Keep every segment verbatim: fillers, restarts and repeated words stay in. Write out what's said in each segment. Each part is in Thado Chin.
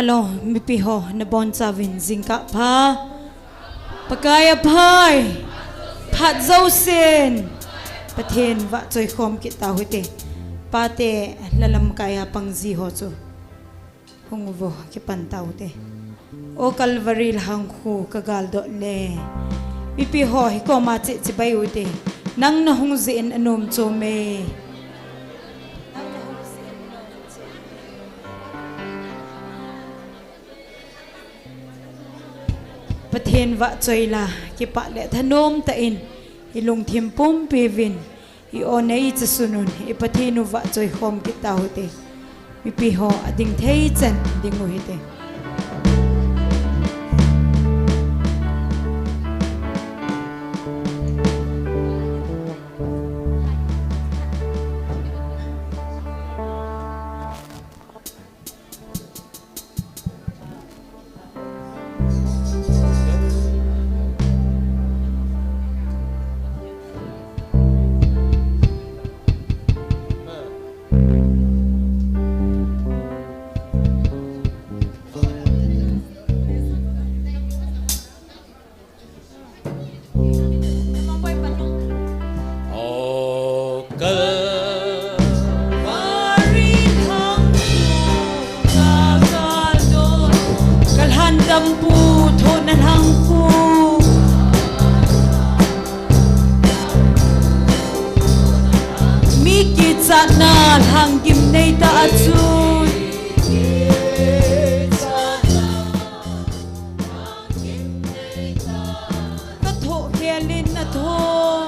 Hello, mipi ho, nabonchauvin jingkah pha. Pakai aphai. Phat jousen Pathen vahchoi khom kit tau hite. Pate, lalam kaiya pang ji ho chu hung uvo, kipan tau hite. O Calvary lhang khu kagaldot le, mipi ho hikoma che chibai u hite. Nang nahung jeh in anom chom e. Pathen vahchoi la, kipah le thanom tah in, ilungthim pumpi uvin, i-o nei chasun un, i Pathen u vahchoi khom kit tau hite. Mipi ho ading thei chan ding u hite. Kalhan dampu thohna lhang khu, mi kichatna lhang gimnei tah a chun. Kathoh khel in athoh.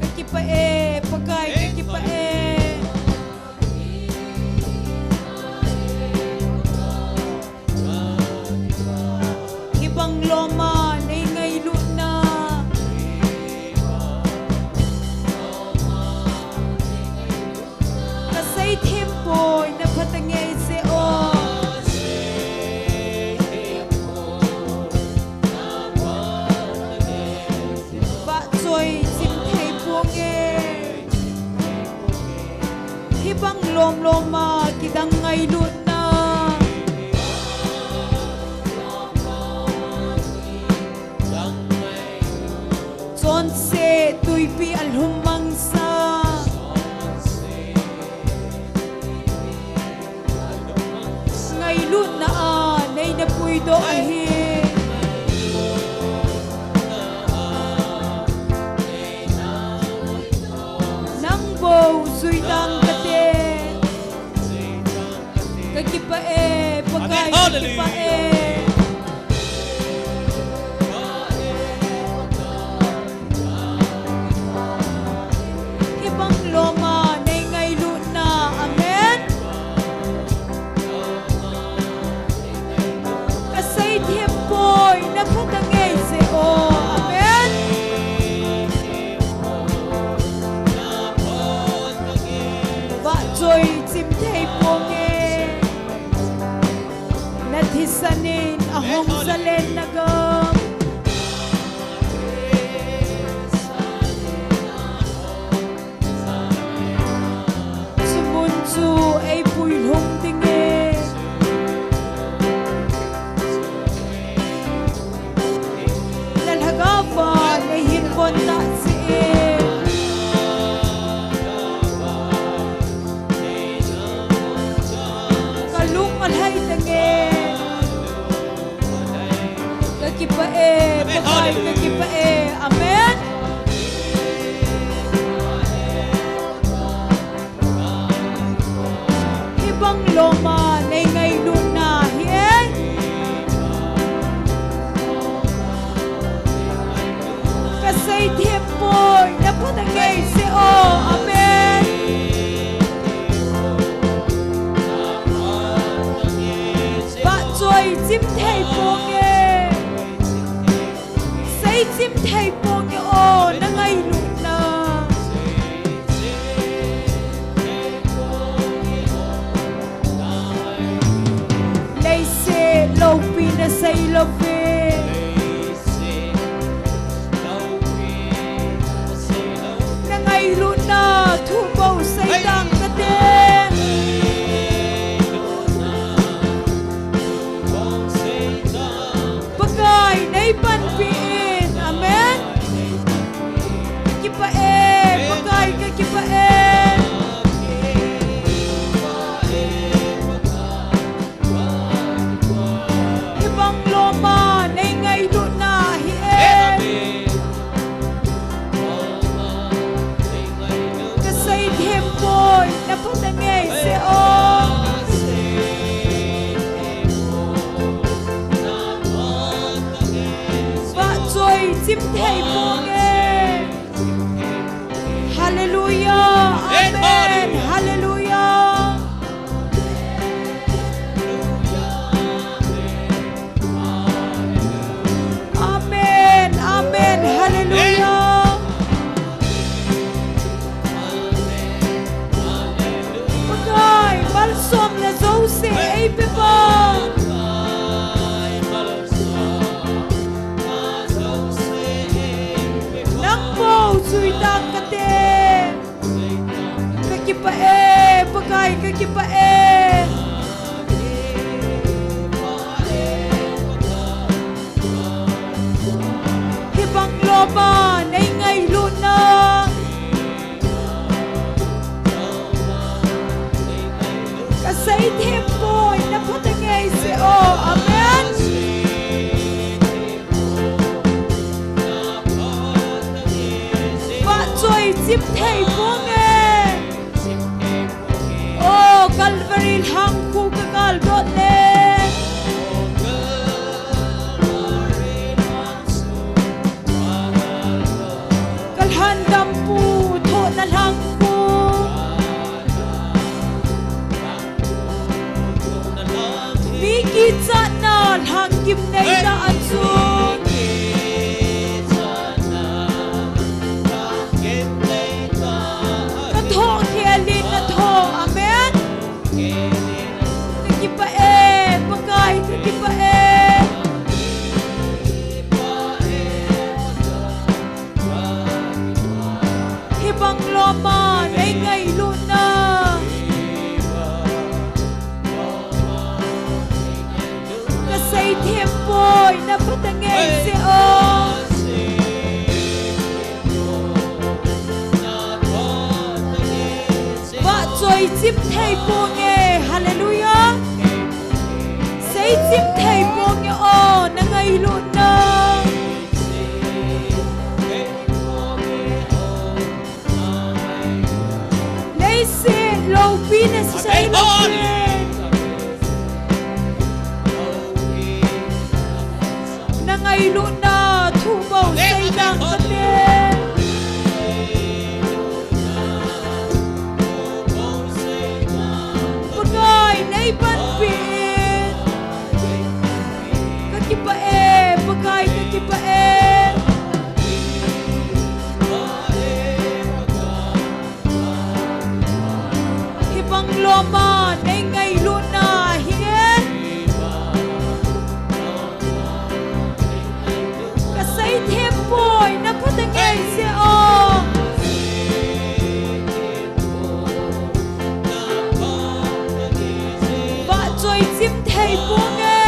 Kakipah e, Pakai, kakipah e. Hibang loma nei ngailutna. Kasei them poi, napha tangei jeh o. Vahchoi chim thei ponge. Hibang lom loma kidang ngailutna. Chonset tuipi alhum mangsa. Ngailutna a nei napuidoh ahi. Nang bou jui tang kate. Kakipah e, Pakai, kakipah e. Hibang loma nei ngailutna. Amen. Kasei them poi, napha tangei jeh o. Amen. Vahchoi chim thei ponge. Nathisan in ahung zalen nagam. Chumun chu eipui lhung dinge. Nalhagao va neihin von tah jeh in. Kalung alhai tange. Kakipah e, Pakai, kakipah e. Amen. Hibang loma nei ngailutna hi e. Kasei them poi, napha tangei jeh o. Amen. Vahchoi chim thei ponge. Sei chim thei ponge o, nangailutna. Leiset loupi nasei louve. Nangailutna thu bou sei tang kate. Chim thei ponge. Hallelujah. Amen. Hallelujah. Amen. Amen. Hallelujah. Pakai, malsomna jouse eipe pa. Nang bou jui tang kate. Kakipah e, Pakai, kakipah e. Hibang lom a nei ngailutna kasei them poi, na phatah ngei seh o. Amen. Vahchoi chim thei ponge. O Calvary lhangkhu ka kaldot le. Ka lhandampu thohna lhangkhu. Mi kichatna lhangkim neitah a chu. Ka thoh khel in na thoh. Amen. Kakipah e, Pakai, kakipah e. Hibang lom a nei ngailutna kasei them poi, na phatah ngei seh o. Vahchoi chim thei ponge. Hallelujah. Sei chim thei ponge o, na ngailutna. Leiset loupina sei loupin. Na ngailutna thu bou sei tang kate. Pakai, nei panpi in. Kakipah e, Pakai, kakipah e. Hibang lom a nei ngailutna hi e. Kasei them poi, na phatah ngei seh o. Vahchoi chim thei ponge.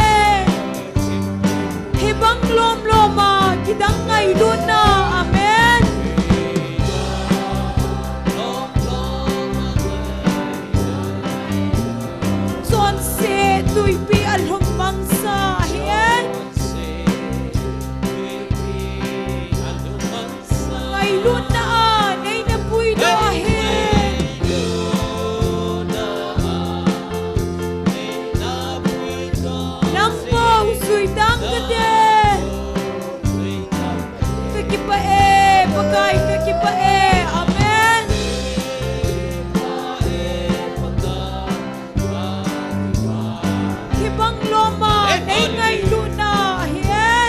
Hibang lom lom a kidang ngailutna. Amen. Chonset tuipi a lhum mangsa hi e. Ngailutna a nei na puidoh ahi. Nang bou jui tang kate. Kakipah e, Pakai, kakipah e. Amen. Hibang lom a nei ngailutna hi e.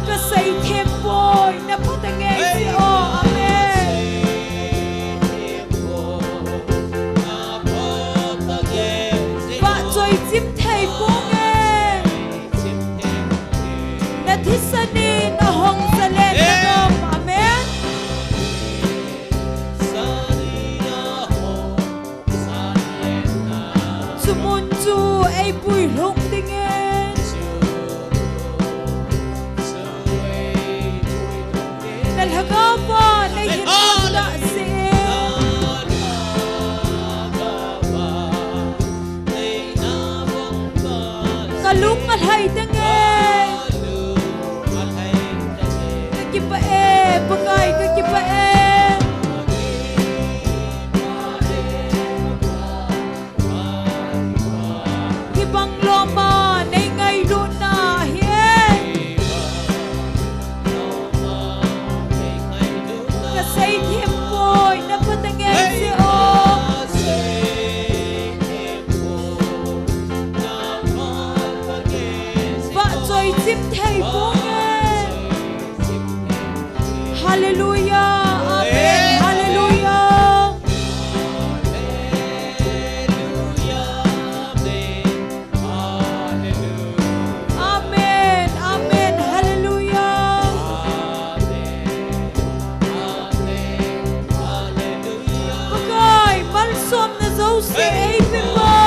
Kasei them poi, na phatah ngei seh o. Amen. Vahchoi chim thei ponge. Na thisan in ahung zalen na gam. Amen. Chu mun chu eipui lhung dingin. Na lhagao pa nei hin lamdah seh. Ka lung alhai tange. Kakipah e, Pakai, kakipah e. Hibang lom a nei ngailu Sim thei pong e. Hallelujah. Amen. Hallelujah. Amen. Amen. Hallelujah. Pakai, malsomna jouse eipe pa.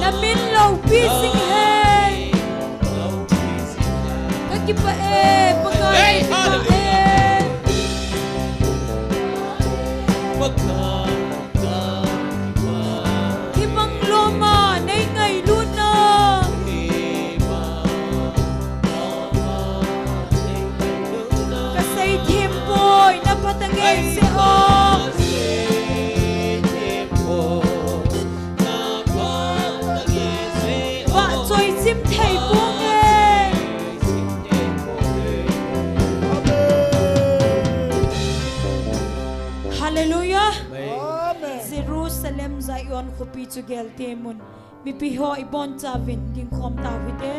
Namin loupi jing hen. Kakipah e, Pakai, kakipah e. Hibang loma nei ngailutna kasei them poi, na phatah ngei jeh o. Vahchoi sim thei pong e. Hallelujah. Amen. Jerusalem Zion khopi chu gel temun. Mipi ho ibonchauvin dingkhom tau hite.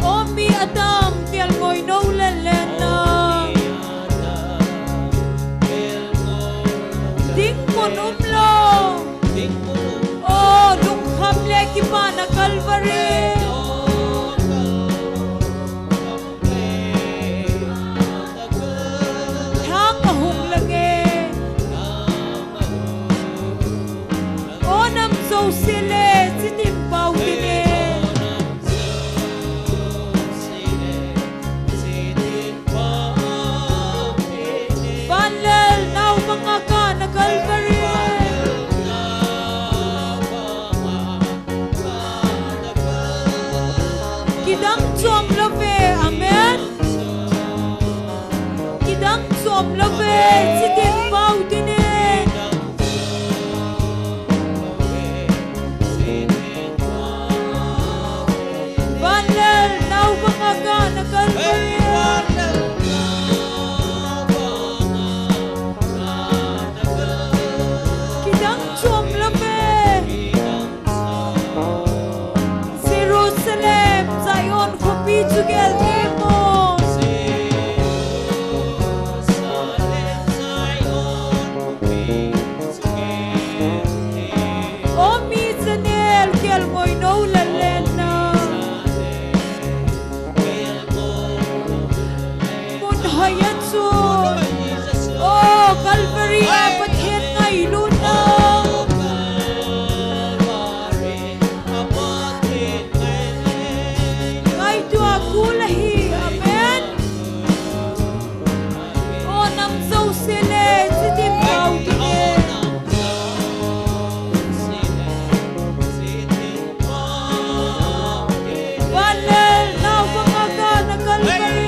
O mi adang kelngoi nou lelen na. Dingmun umlou. O lungkham le kipana Calvary. Lhang ahung lang e. O nam jouse le chitim pao tin e. Vanlel nao banga kana Calvary. Kidang chom lou ve, amen. Kidang chom lou ve, chitim pao tin e. Vanlel nao banga kana Calvary. Kidang chom lou ve. Jerusalem, Zion khopi chu gel temun. O mi chanel kelngoi nou lelen na. Mun hoi a chun. O Calvary a Pathen ngailutna. Ngaito a kul ahi. Amen. O nam jouse le chitim pao tin e. Vanlel nao banga kana Calvary.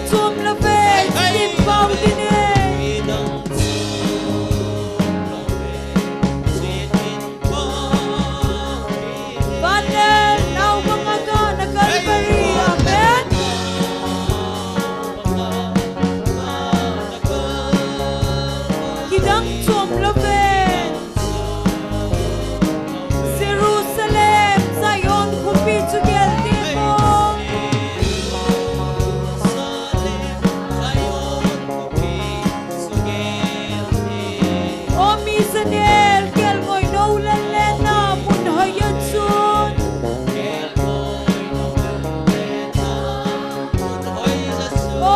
Chom love, chitin pao ding e. Van le naobang a kana Calvary, amen. Kidang chom love. Jerusalem, Zion khopi chu gel ding mo. O mi Sanel, kelngoi nou lel le na mun hoi a chun. O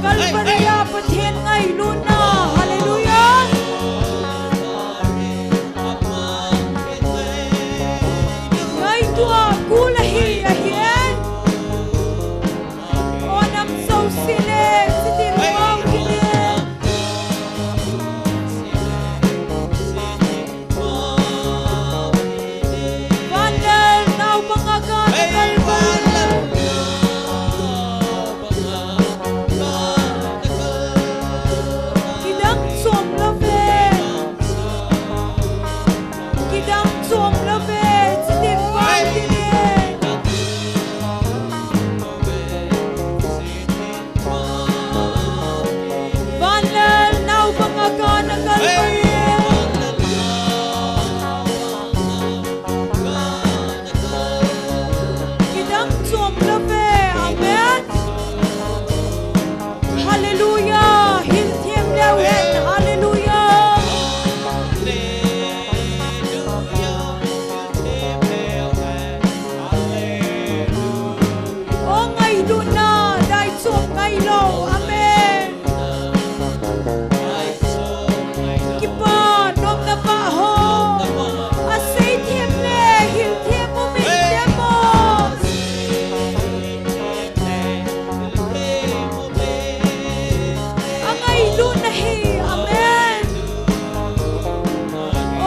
Calvary a Pathen ngailutna, hallelujah. Ngaito a kul ahi, ahi e. O nam jouse le, chitin pao ding e. Van le naobang a kana Calvary. Kidang chom love. Kidang chom love, chitin pao ding e. Van le naobang a kana Calvary. Kidang chom love, amen. Hallelujah. Hilthem leu hen, hallelujah. O ngailutna, dai chom ngailou, amen. Kipa nopna pa ho, asei them le, hilthem u min them o. Angailutna hi, amen.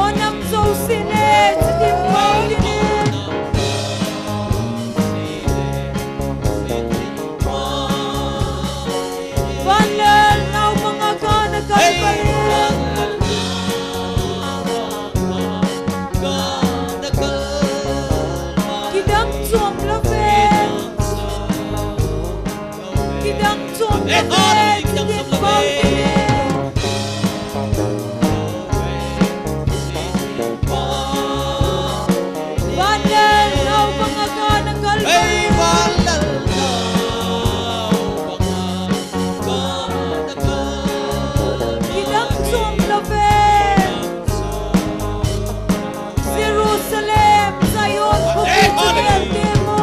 O nam jouse le, chitin pao ding e. Van le naobang a kana Calvary. Kidang chom love. Kidang chom love, chitin pao ding e. Van le naobang a kana Calvary. Kidang chom love. Jerusalem, Zion khopi chu gel ding mo.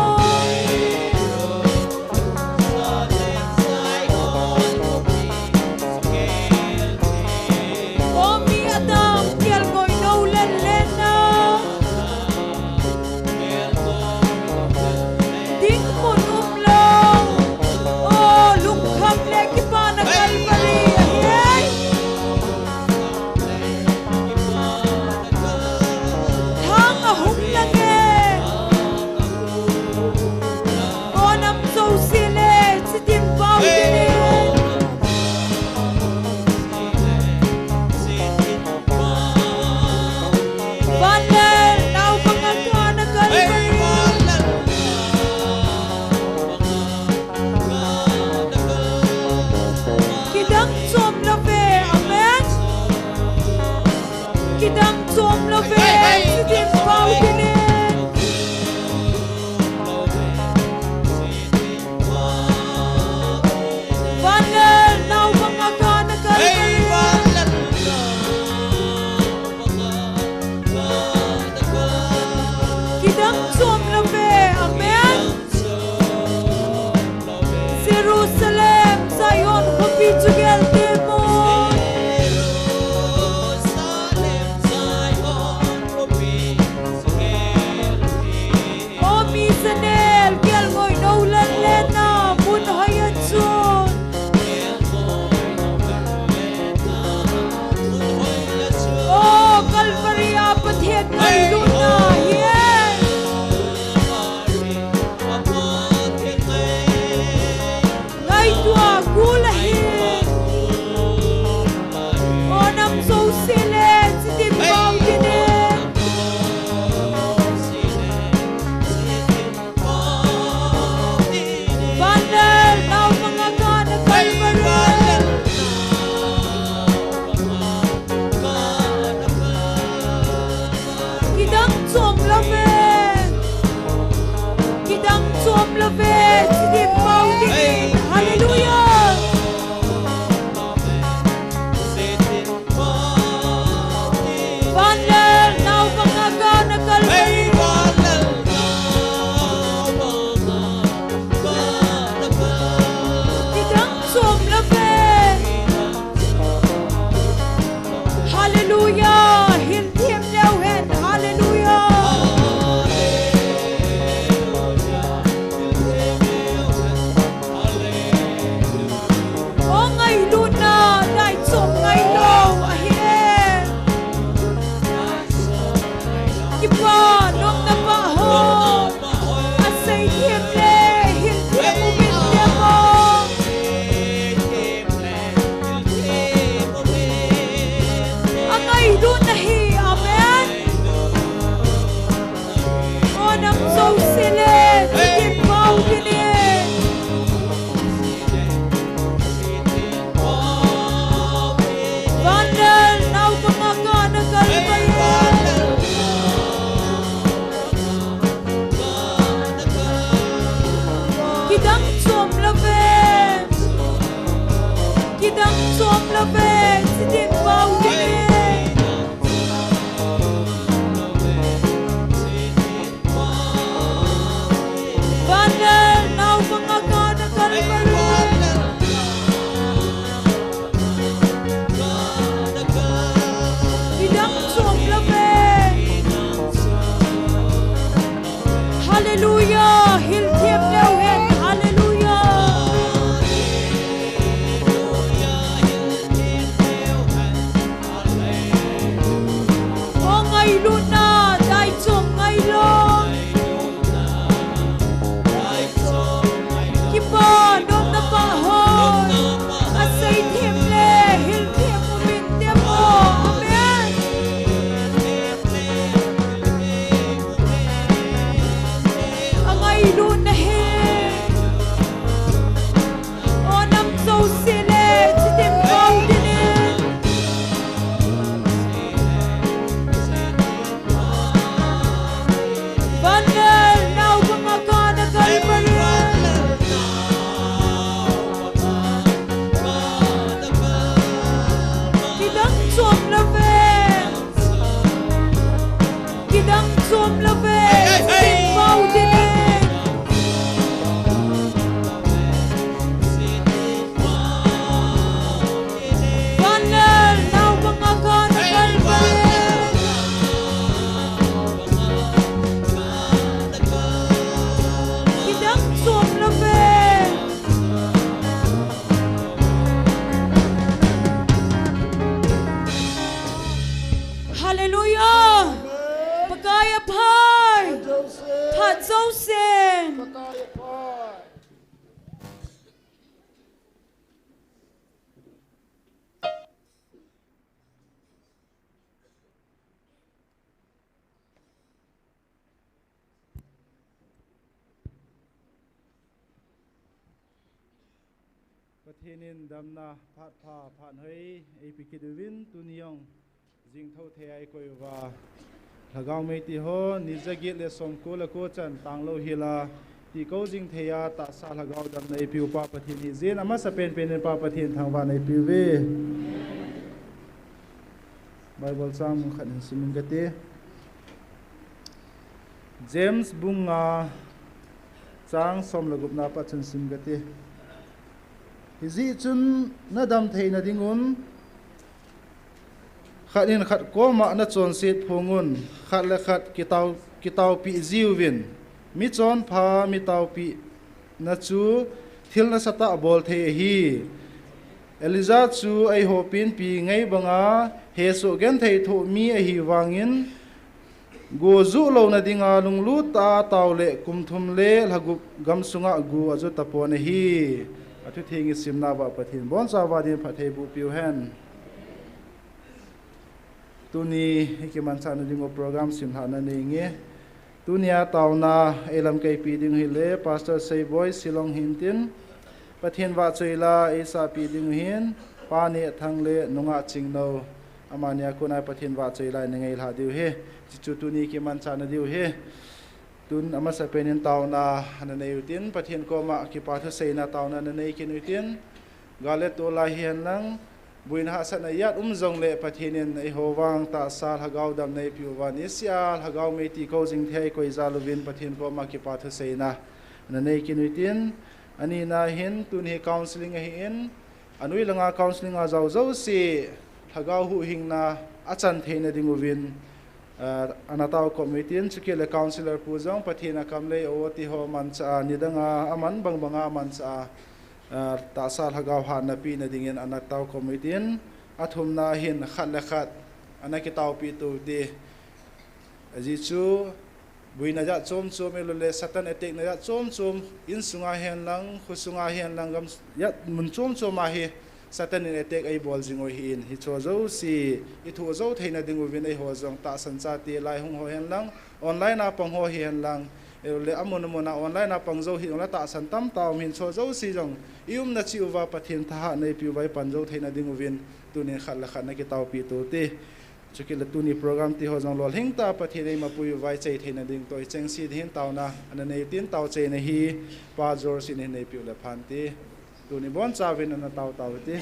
O mi adam, kelngoi nou lel le na. Ding mun umlou. O lungkham le kipana Calvary ahi. Thang ahung lang e. O nam jouse le, chitin pao ding e. Van le naobang a kana Calvary. Kidang chom love, amen. Kidang chom love, chitin pao ding e. Van le naobang a kana Calvary. Kidang chom love, amen. Jerusalem, Zion khopi chu gel ding mo. O mi Sanel, kelngoi nou lel le na mun hoi a chun. O Calvary a Pathen ngailutna hi e. Ngaito a Hallelujah. Vanlel nao banga gana kalvai. Kidang chom love. Hallelujah. Hilthem leu hen. Hallelujah. O ngailutna, dai chom ngailou ahi e. Kipa, nomna pa ho. Asei them le, hilthem u min them o. Angailutna hi, amen. O nam jouse le, chitim pau ding e. Vanlel nao banga gana kalvai. Kidang chom love. Kidang chom love. Chitim pau ding e. Vanlel nao banga gana kalvai. Kidang chom love. Hallelujah. Hilthem leu hen. Hallelujah. O ngailutna, dai chom ngailou. Kipa, nomna pa ho. Asei them le, hilthem u min them o. Amen. Angailutna hi. O nam jouse le, chitim pau ding e. Vanlel nao banga gana kalvai. Kidang chom love. Kidang chom love. Chitim pau ding e. Vanlel nao banga gana kalvai. Kidang chom love. Hallelujah. Pakai aphai. Phat jousen. Pathen in damna phat pha, phat hoi eipe kit uvin, tuni jong jingthou thei a ikoi uva, Lhagao mei ti ho, ni jaget le somko le ko chan tanglou hel a, ti kou jing thei a, tahsa Lhagao damna eipe upa Pathen hi jin, amasa penpen in Pa Pathen thangvahna eipe uve. Bible chang mun khat hin sim inge kati. James bung nga chang som le gupna pat chun sim kati. Hijeh chun nadam theina dingun, khat in khat koma nachonset phongun, khat le khat kitao, kitaopi jiuvin, mi chonpha, mi taopina chu thil nasatah bol thei ahi. Elijah chu eihopinpi ngei banga hesoh genthei thoh mi ahi vangin, go juh louna dinga lunglut tah a atao le kum thum le lha gup gamsunga go aju tapon ahi. Athutheng isimna uva Pathen bonchauva din phatthei boh peh uhen. Tuni ikimanchahna dingu program simlhahna nei inge. Tunia taona eilamkaipi ding hile Pastor Seiboi Shillong hintin, Pathen vahchoi la eisahpi ding hin Pa Nehthang le Nungah Chingnou, amani a kona Pathen vahchoi la inangailha diu ahi. Chuchu tuni kimanchahna diu ahi. Tun amasapen in taona nanei utin, Pathen koma kipa thuseina taona nanei kit utin, gal le tol a hihen lang, buina hahsatna ijat um jongle Pathen in eiho vang tahsa lhagao dam neipeh uva, nisea lhagao mei ti kou jing thei koi jal uvin Pathen koma kipa thuseina nanei kit utin, anina hin tun hi counseling ahin, anoi langa counseling a jao jouse lhagao huhhingna achan theina ding uvin, ah, ana taokop utin, chukit le counselor pu jong Pathen a kam lei o ti ho manchah a, nidang a aman bangbang a manchah a, ah, tahsa lhagao hatna pehna dingin ana taokop utin, athumna hin khat le khat ana kitaopeh tou te. Ajeh chu, buina jat chom chom, ahiloule Satan attack na jat chom chom, insunga hihen lang, khosunga hihen lang, gam jat mun chom chom a hi Satan in attack eibol jing u ahin, hicho jouse ithoh jou theina ding uvin eiho jong tahsan chate lai hung ho hihen lang, online a pang ho hihen lang, ahiloule amun amun a online a pang jou hijongle tahsan tamtah um ahin, hicho jouse jong iumna cheh uva Pathen thahat neipeh uva ipan jou theina ding uvin tunin khat le khat ana kitaopeh tou te. Chukit le tuni program ti ho jong lolhing tah a Pathen in eimapui uva ichai theina ding toh ichengse ding hin taona ana nei utin, taochaina hi Pa George in ahin neipeh u le phante. Tuni boncha uvin ana tao tao ute.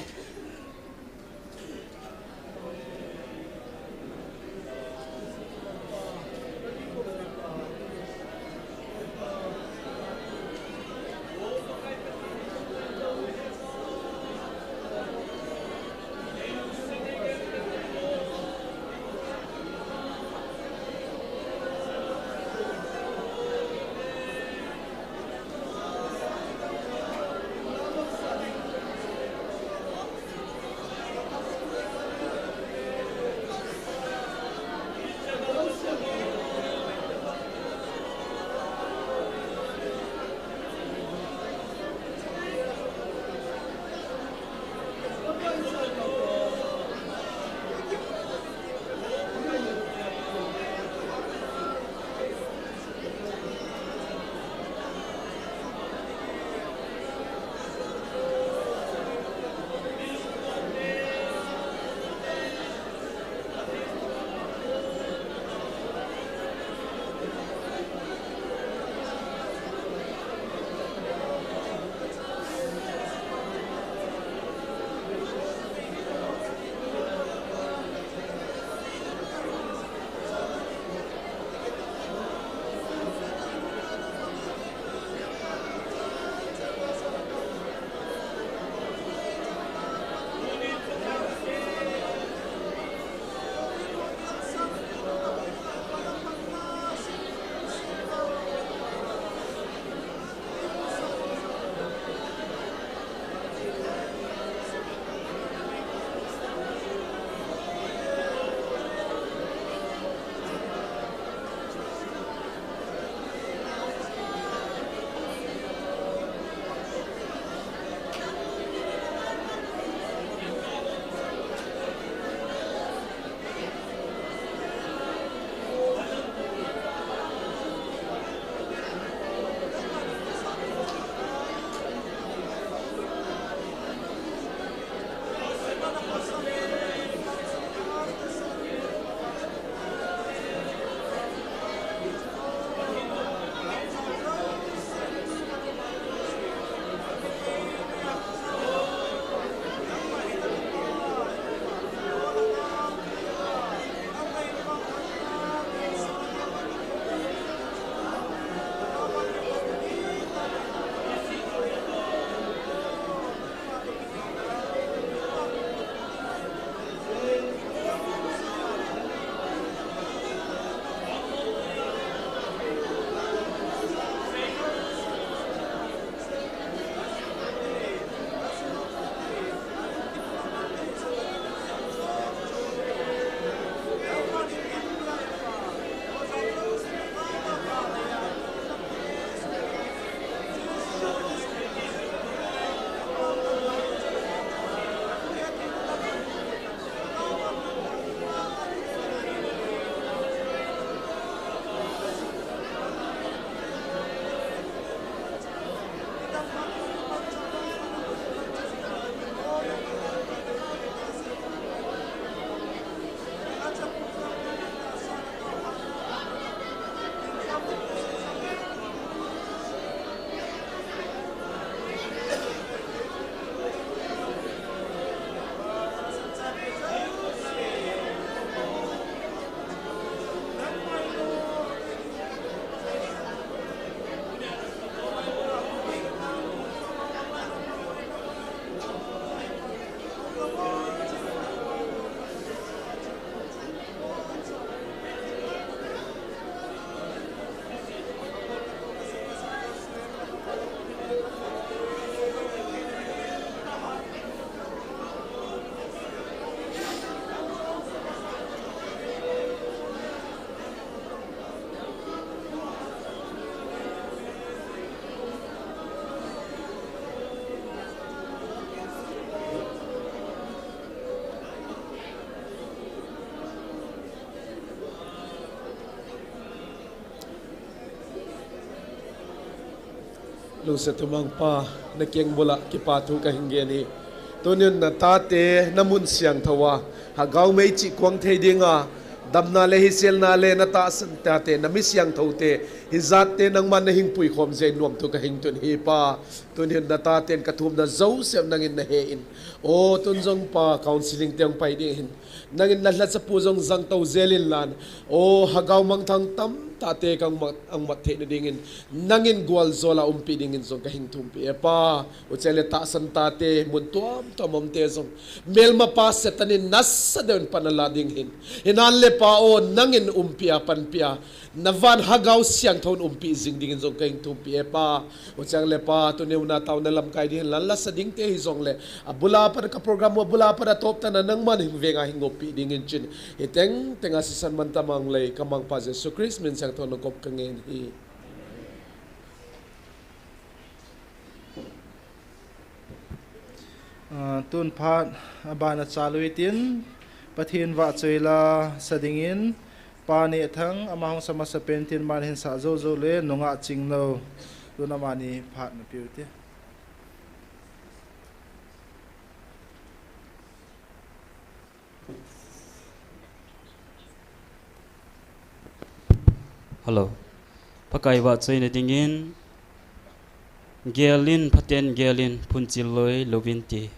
Lungset umang Pa, na keng bula kipa thu ka hin gen hi. Tunin na tate na mun siangthou a, Hagau mei chih kuang thei dinga, damna le hiselna le na tahsan tate, na mi siangthou te, hijat te nangman na hin puikhom jeh in nuam thu ka hin tun hi Pa. Tunin na taten ka thumna jouse nangin na he in. O, tun jong Pa, counseling te hung pai ding hin. Nangin na lhachapu jong jangtou jel in lan. O, Hagau mangthang tamtah te ka hung mat, hung mat theina dingin. Nangin gualjola umpi dingin jong ka hin thumpi e Pa. Hucheng le tahsan tate, mun tuamtuam um te jong. Melmapa Satan in nasa deuh in pan ala ding hin. Hinan le Pa o, nangin umpi a panpi a. Na van Hagau siangthou in umpi jing dingin jong ka hin thumpi e Pa. Hucheng le Pa, tuni u na taona lamkai ding hin lan la sa ding te hijong le. Abula pat ka program u abula pat a toptah na nangman hin venga hin ngoppi dingin chin. Hi tengteng a sisan man tamang le ka Mangpa Jesu Christ min siangthou na kop ka ngen hi. Ah, tun phat abana chalu itin, Pathen vahchoi la sa dingin, Pa Nehthang, ama hung sa masapen tin, aman hin sa jou jou le, nungah Chinglou, tun amani phat na piu te. Hello. Pakai vahchoina dingin, gelin, phaten gelin, phunchil loi louvin ti.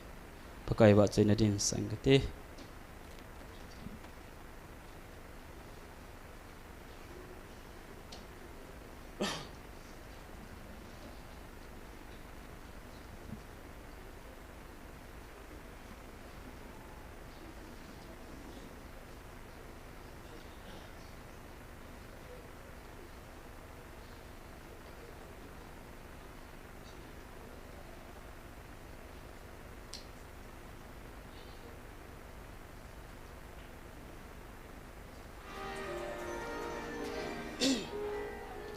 Pakai vahchoina ding sang kati.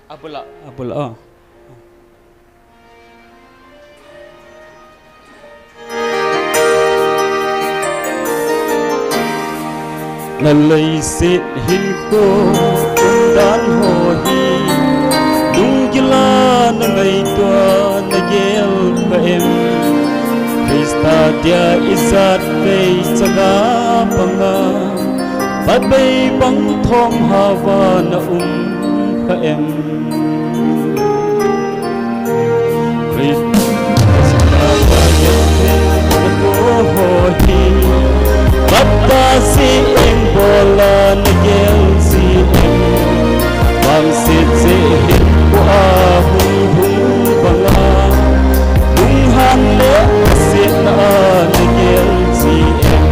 Abula, abula, oh. Na leiset hinkho umdan ho hi, lunggil a na ngaito a na gel kha em? Christa dia ijat vei chaga panga, Pakai bang thom hava na um kha em? Christa ho hi, baptisi eng bola na gel ji em? Vangset jeh hin kua hung hung banga, lunghan le setna a na gel ji em?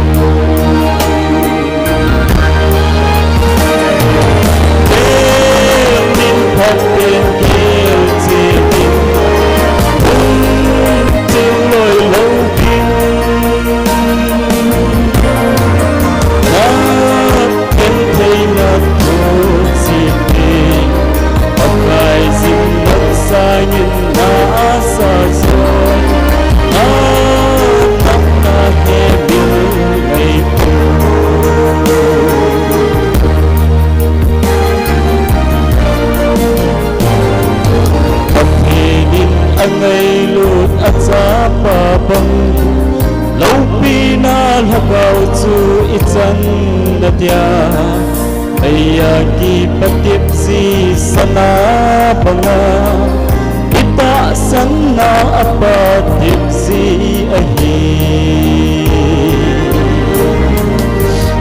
Pathen in angailut achapa bang, loupina lhagao chu ichan nadia, meiya kipatep ji sana banga, itahsanna apatep ji ahi.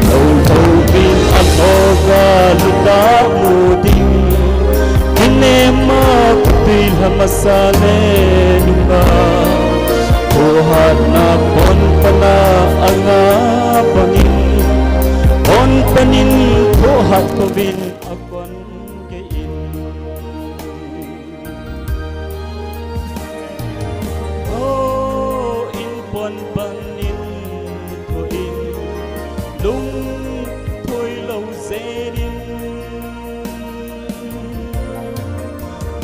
Lou louvin alhoga luta mu ding, kinema kutui lha masa le nunga, thohhatna pon pana anga bangin, pon panin thohhat kovin akon kei in. O, in pon panin thoh in, lungthoi lou jeh in,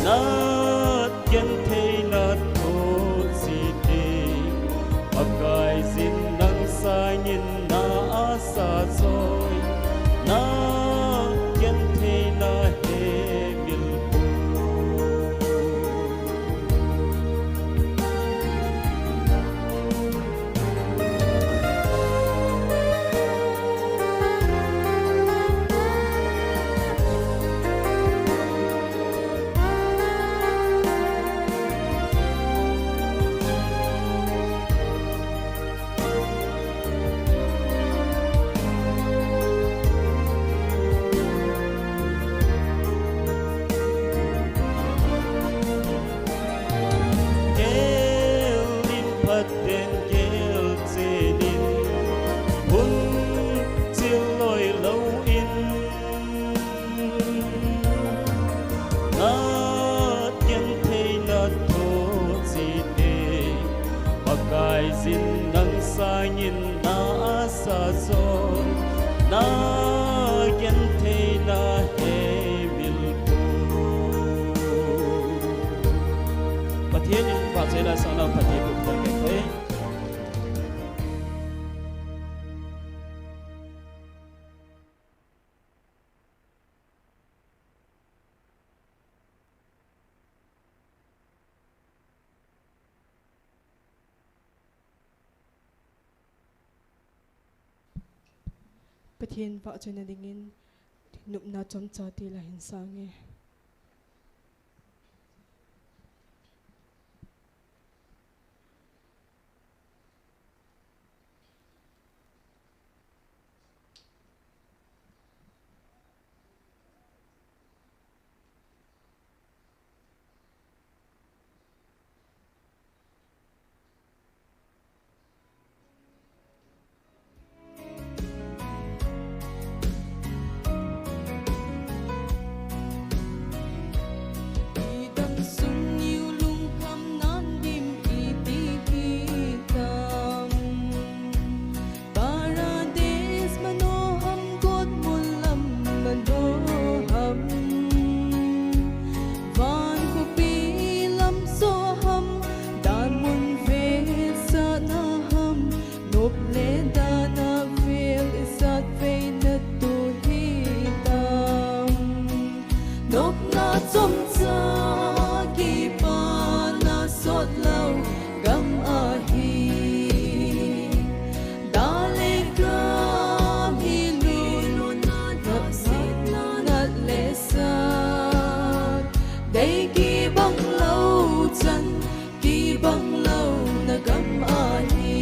na gentheina thoh ji te, Pakai jin nang sangin na asa joi, na genthei Pathen in vahchoina sangna Pathen in vahchoi. Pathen vahchoina dingin nopna chomcha tila hin sange. Paradise mano ham, got mun lam mano ham, van khopi lam so ham, dan mun vetsahna ham, nop le dan a vel isat veina tu hitam. Nopna chomcha kipana sot lou gam ahi. Daleka mitlhi luna thasitna nat le sat, dei kibang lou chan, kibang louna gam ahi.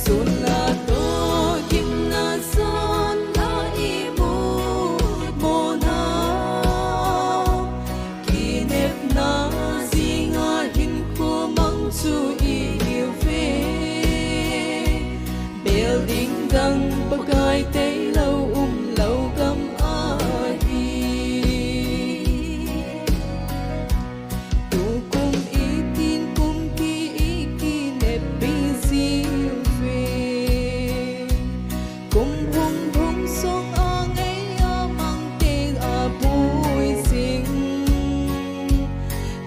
Sun la toh gimna san la imu mona, kinepna jinga hinkho mang chu ihiuve. Bel ding dang Pakai tailou umlou gam ahi. Tukum itin kum ki ikinepi jiuve. Kum hung hung sung a ngei a mang te a bui jing.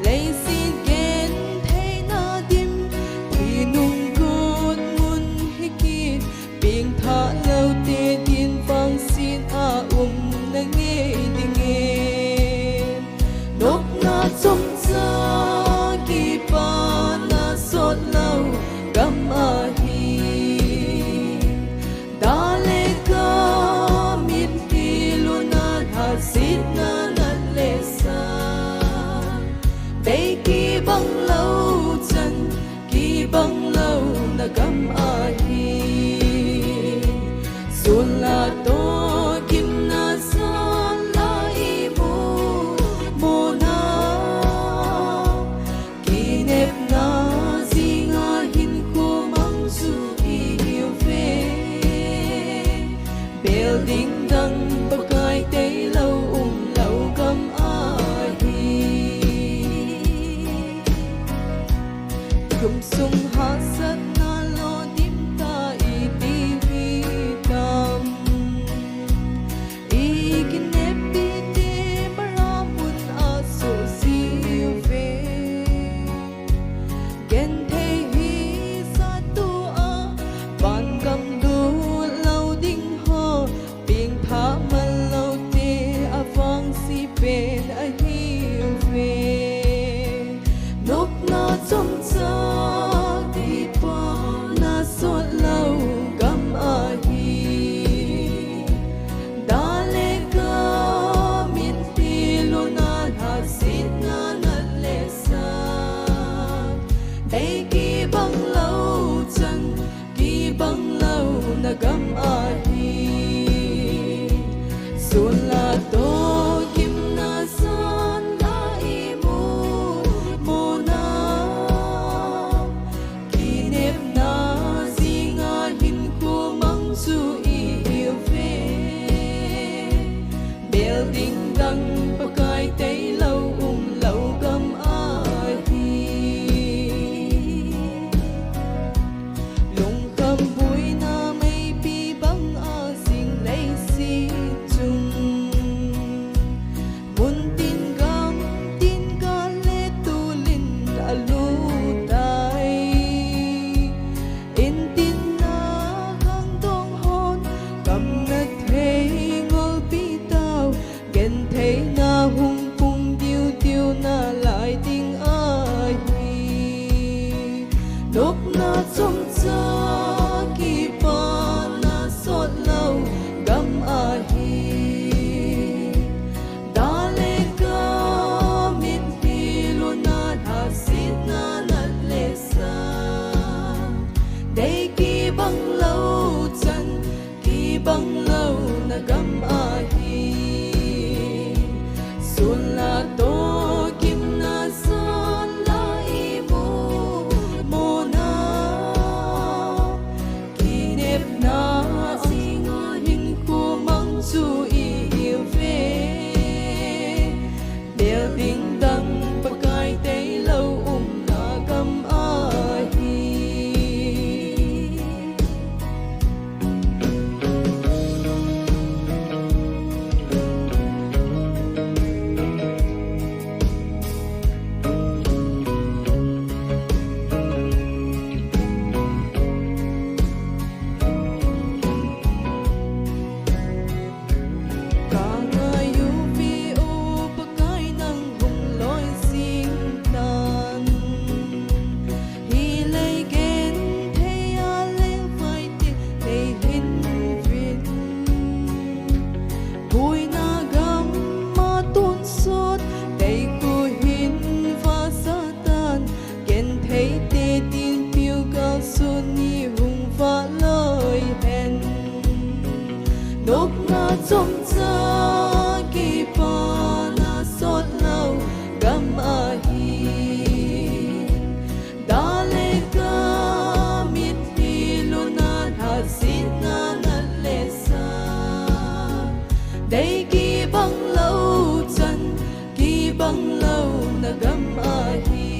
Leiset gentheina dim, thinung got mun hi kit, pengthah lou te din vangset a umna ngei dinge. Nopna chomcha kipana sot lou gam ahi. Daleka mitlhi luna thasitna nat le sat, dei kibang lou chan, kibang louna gam ahi. Sun la toh gimna san la imu mona, kinepna jinga hinkho mang chu ihiuve. Bel ding dang Pakai tailou umlou gam ahi. Kum sung hahsatna lo dim ta iti hitam. Ikinepi te Mara mun a suh jiuve. Genthei hi satu a, van gam lut lou ding ho, pengthah man lou te avangse pen ahiuve. Nopna chomcha kipana sot lou gam ahi. Daleka mitlhi luna thasitna nat le sat, dei kibang lou chan, kibang louna gam ahi. Sun la toh gimna san la imu mona, kinepna jinga hinkho mang chu ihiuve. Bel ding dang Pakai tailou umlou gam ahi. Lungkham buina meipi bang a jing leiset chung, mun tin gam tin gal le tu Bang lou chan, kibang louna gam ahi.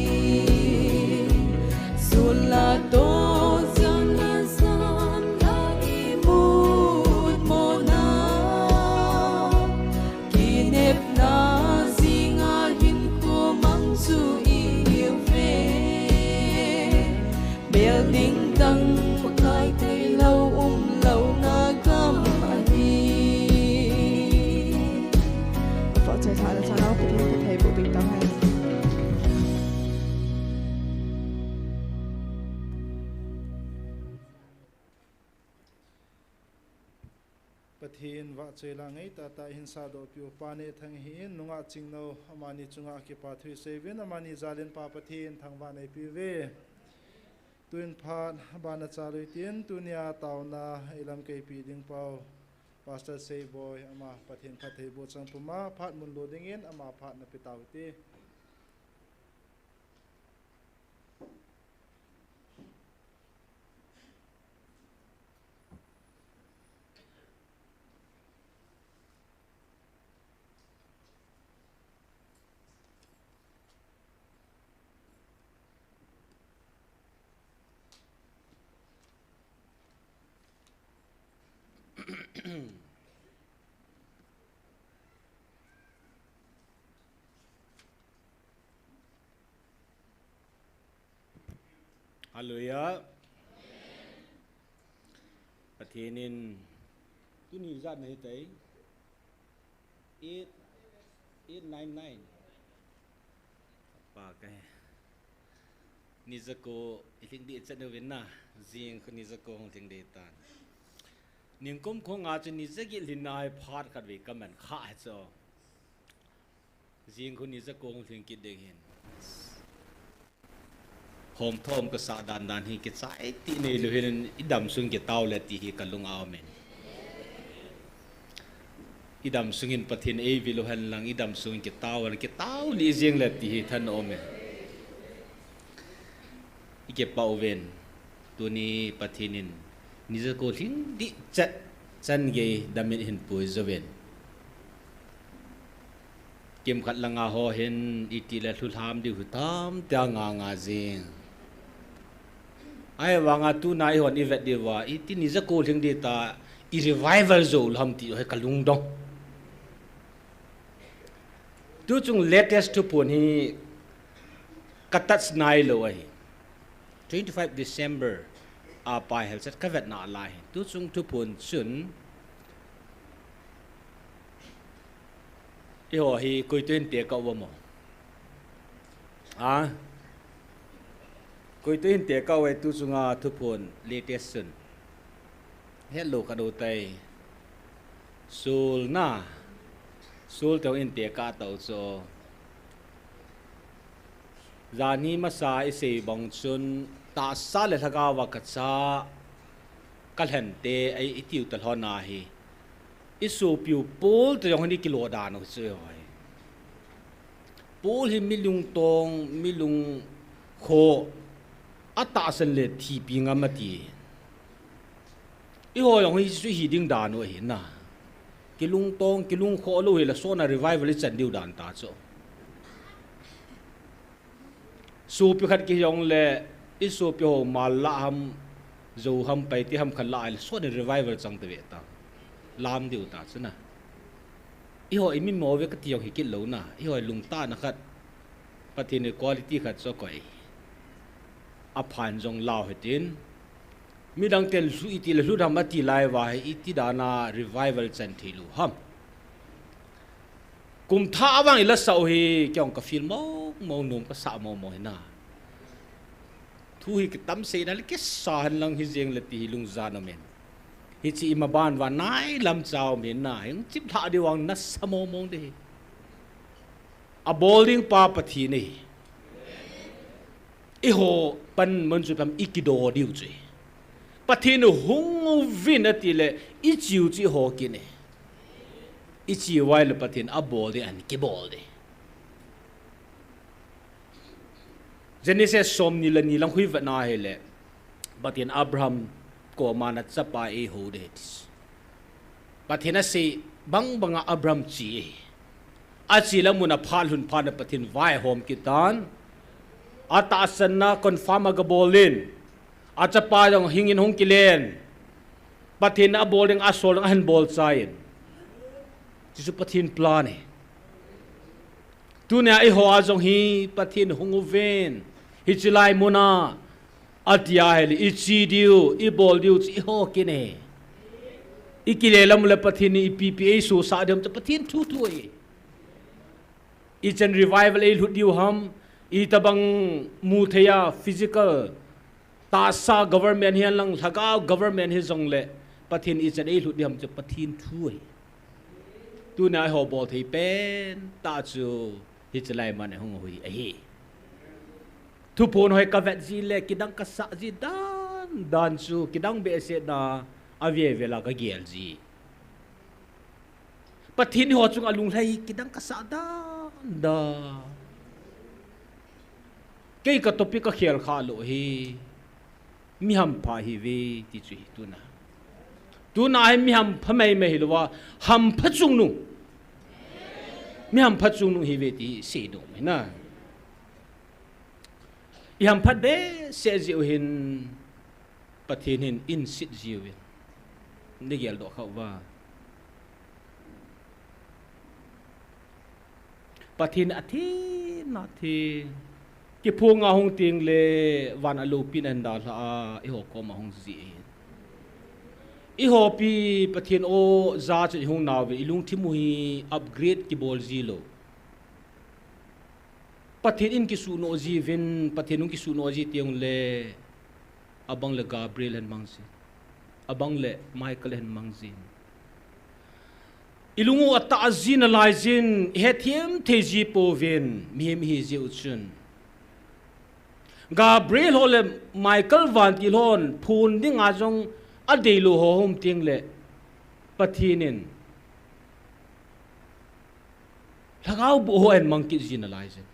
Sul a toh jana jan a imut mona. Kinepna jing a hinkho mang chu i hiu ve. Mel ding dang pakai thei lou um louna gam ahi. Vahchoi tha le tha nau Pathen phattheiboh ding tang hen. Pathen vahchoi la ngai tahtah hin sadohpiu Pa Nehthang hi in, nungah Chingno amani chunga kipa thu isei uvin, amani jal in Pa Pathen thangvah neipiu ve. Tuin phat bana chalui tin, tunia taona ilamkaipi ding pau Pastor Seiboi ama Pathen phattheiboh chang puma phat mun lo dingin ama phat nape tau hite. Hallelujah. Pathen in tuni ijat na hitai. Eight, eight nine nine. Pa kai. Ni jako i lhing ding chat uvin na. Jing khu ni jako hung lhing ding tan. Ningkum khong a chu ni jaget lhin na hi phat khat vei ka man kha hi chu. Jing khu ni jako hung lhing kit ding hin. Hom thom ka sah dan dan hi kichai ti nei lou hin i dam sung kitao le ti hi ka lung a um in. I dam sungin Pathen ei vil u hen lang, i dam sungin kitao hen, kitao lih jeng le ti hi than um e. I kipah uvin, tuni Pathen in ni jako lhing ding chat chan gei dam in hin pui jouvin. Kimkhat langa ho hin iti le lhulham diu hi tam tia nga nga jing. Ahivanga tuna eihon i vet diuva, iti ni jako lhing ding ta, i revival jou lou ham ti hi ka lungdong. Tuchung latest thuphon hi ka touch nailou ahi. Twenty five December a pai hel chat ka vet na lai hi. Tuchung thuphon chun eiho hi koi toh hin tekah uvam? A? Koi toh hin tekah uve tuchunga thuphon latest chun. Hello ka do tai. Sul na. Sul toh hin tekah tau chu. Jan hi masa i sei bang chun tahsa le lhagao a ka cha ka lhente ei i tiu ta lhon ahi. I sopiu Paul toh jong hi ni kilo dan u chu eiho hi. Paul hi mi lungtong, mi lungkho, a tahsan le thipi ngam ati. Eiho jong hi chu hi ding dan u ahi na. Kilungtong, kilungkho lou hi le sona revival i chan diu dan ta chu. Sopi khat kihong le, i sopi ho mal lah ham, jou ham, paite ham khat lah le, sona revival chang ta ve ta. Lam diu ta chu na. Eiho i mi mo ve ka ti jong hi kit lou na. Eiho lungtah na khat. Pathen in quality khat chu koi. A phan jong lau hitin. Midang ten lhu iti le lhu dam ati lai uva hi iti dan a revival chan thei lou ham. Kum thah vang i la sah u hi kei jong ka feel mong mong, nom ka sah mong mong hi na. Thu hi kitam sei na le kisa hen lang hi jeng le ti hi lungjan um in. Hiche i ma ban uva nai lam chau um hi na. Hung chip lha diu vang nasa mong mong ding hi. A bol ding pa Pathen ahi. Eiho pan mun chu tam i kido diu chu. Pathen hung uvin ati le i chiu chu eiho kin e. I chiu vai le Pathen a bol ding ahin kibol ding. Genesis som ni le ni lang hui vet na hi le. Pathen Abraham koma na chapa eihou ding ahi ti. Pathen asei, Bang banga Abraham chi. Achi la muna phat lhun phat na Pathen vaihom kitan. Atahsan na confirm a gabol in. Achapa jong hingin hung kilen. Pathen abol ding asol ding ahin bol chain. Chuchu Pathen plan e. Tunia eiho a jong hi Pathen hung uvin. Hichi lai muna. Atia hile, ichi diu, ibol diu, chi eiho kine. Ikile lam le Pathen in ipi ipi eisosah diu ham, chu Pathen thu thu ahi. Ichan revival eilhut diu ham, itobang muthei a physical, tahsa government hihen lang, lhagao government hijongle, Pathen ichan eilhut diu ham, chu Pathen thu ahi. Tunia eiho bol thei pen, tah chu, hichi lai muna hung uhi ahi. Thuphon hoi kavet ji le, kidang kasah ji dan, dan chu, kidang behseh na, avel vel a kagel ji. Pathen eiho chunga lunglhai kidang kasah dan, dan. Kei ka topic kakhel kha lou hi. Mi hampha ihiuve ti chu hi tuna. Tuna hi mi hampha mai mai hilouva, hampha chungnung. Mi hampha chungnung ihiuve ti hi seinom ahi na. Ihamphat behseh jiu hin Pathen hin eiset jiuvin. Nei geldoh khauva. Pathen athen, athen. Kiphong a hung teng le van a loupina ahin dalha a, eiho koma hung ji e. Eiho pi Pathen o ja chu ihung nauve, ilungthim u hi upgrade kibol ji lou. Pathen in kisunoh jiuvin, Pathen hung kisunoh ji teng le, abang le Gabriel ahin mang jin. Abang le Michael ahin mang jin. Ilung u atah ji nalai jin, ihethem thei ji pouvin, mihem ihi jiu chun. Gabriel ho le Michael vantil hon phon dinga jong adeilou ho hung teng le, Pathen in Lhagao boh ho ahin mang kit ji nalai jin.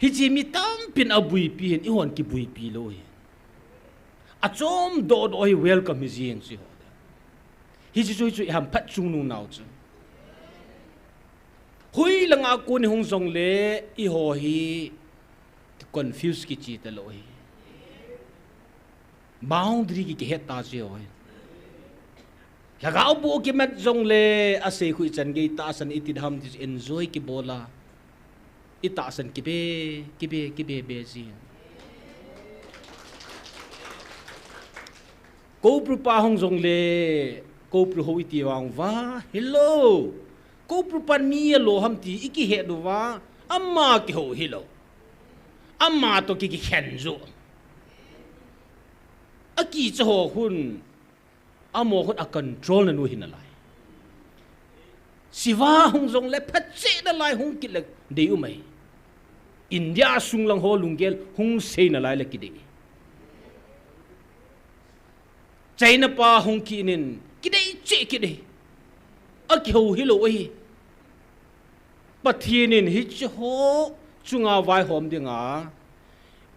Hiche mi tampin abuipi hin eihon kibuipi lou hi. Achom doh doh hi welcome hi jing si ho. Hiche chu, chu ihamphat chungnung nau chu. Hoilanga kon ihung jongle eiho hi confuse kichi talou hi. Boundary ki, kihet ta ji ho hi. Lhagao boh kimat jongle asei khu ichan gei tahsan iti ham ti chu enjoy kibol a. Itahsan kibe, kibe, kibe be ji. Kopru pa hung jongle, kopru ho iti vang uva, hello. Kopru pan mi alo ham ti ikihet uva, ama kihou hilou. Ama toh ki, kikhen jo. Akicha ho khun, amaho khun a control na nu hi nalai. Siva hung jongle phache nalai hung kit le dei um ahi. India sung lang ho lunggel hung sei nalai le kidei. China pa hung kit in kidei cheh kidei. Akihou hilou ahi. Pathen in hiche ho chunga vaihom dinga,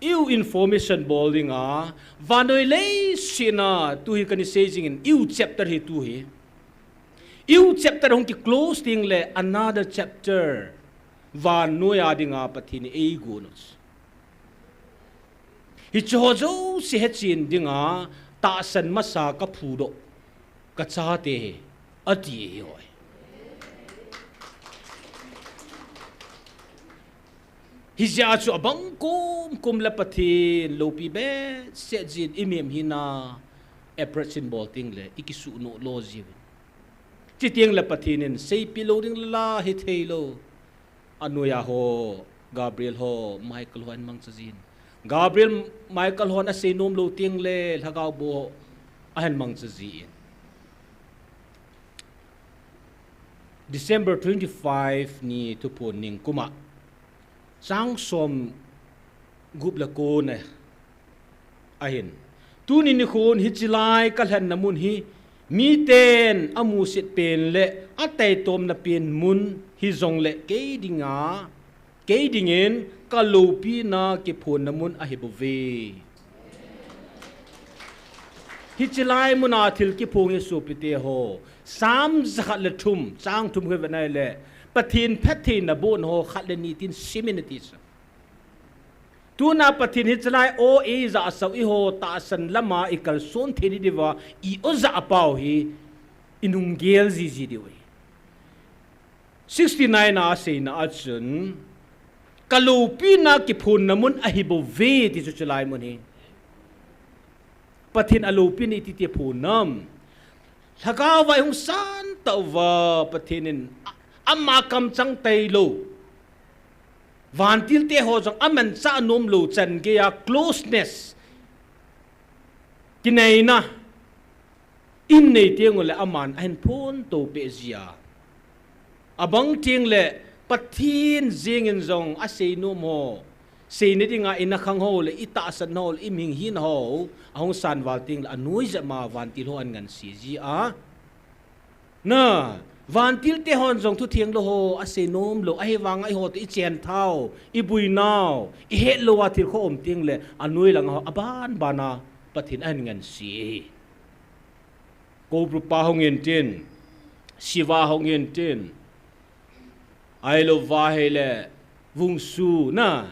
eiu information bol dinga, vannoi leiset a tu hi kana sei jing in eiu chapter hi tu hi. Eiu chapter hung ki close ding le another chapter vannoi a dinga Pathen in eigon u. Hiche ho jouse hechen dinga tahsan masa kaphudoh kachate hi ati hi hoi. Hijeh a chu abang kom kom le Pathen loupi behseh jin imem hina approach in bol teng le ikisunoh lo jiuvin. Chuteng le Pathen in seipeh lou ding la hithei lou. Anoiya ho, Gabriel ho, Michael ho ahin mangcha jin. Gabriel, Michael hon asei nom lou teng le, lhagao boh ho ahin mangcha jin. December twenty-five ni Thuphon ningkuma. Chang som gup le ko na. Ahin. Tuni nikhon hiche lai kalhenna mun hi, miten amusit pen le ataitomna pen mun hijongle kei dinga, kei dingin kaloupina kiphonna mun ahibouve. Hiche lai muna thil kiphong hi sopite ho, Psalm jakhat le thum, chang thum khu ivet nai le, Pathen phattheina bohna ho khat le ni tin simin ati chu. Tuna Pathen hichelai o eijahsah u eiho tahsan lama ikalson theina diuva i-o jah pau hi inung gel jiji diu ahi. Sixty-nine a aseina a chun, kaloupina kiphonna mun ahi bouve ti chu, chulai mun hi. Pathen aloupina iti ti phon nam. Lhagao vai hung san tauva Pathen in a-, ama kamchang tailou, vantil te ho jong amanchah nom lou chan geiya closeness, kineina, in nei teng ule aman ahin phonto peh jia. Abang teng le Pathen jengin jong asei nom ho, seina dinga ina khang ho le, itahsan ho le, iming hin ho, ahung san val teng le, anoi jep ma vantil ho ahin ngansi jia. Na, vantil te hon jong thu theng lou ho asei nom lou, ahivanga eiho toh ichen thau, ibui nau, ihet lou a thil kho um teng le, anoi lang ho aban bana Pathen ahin ngansi. Kobrupa hung in tin, Siva hung in tin, ahilou va hile, Vungsu na,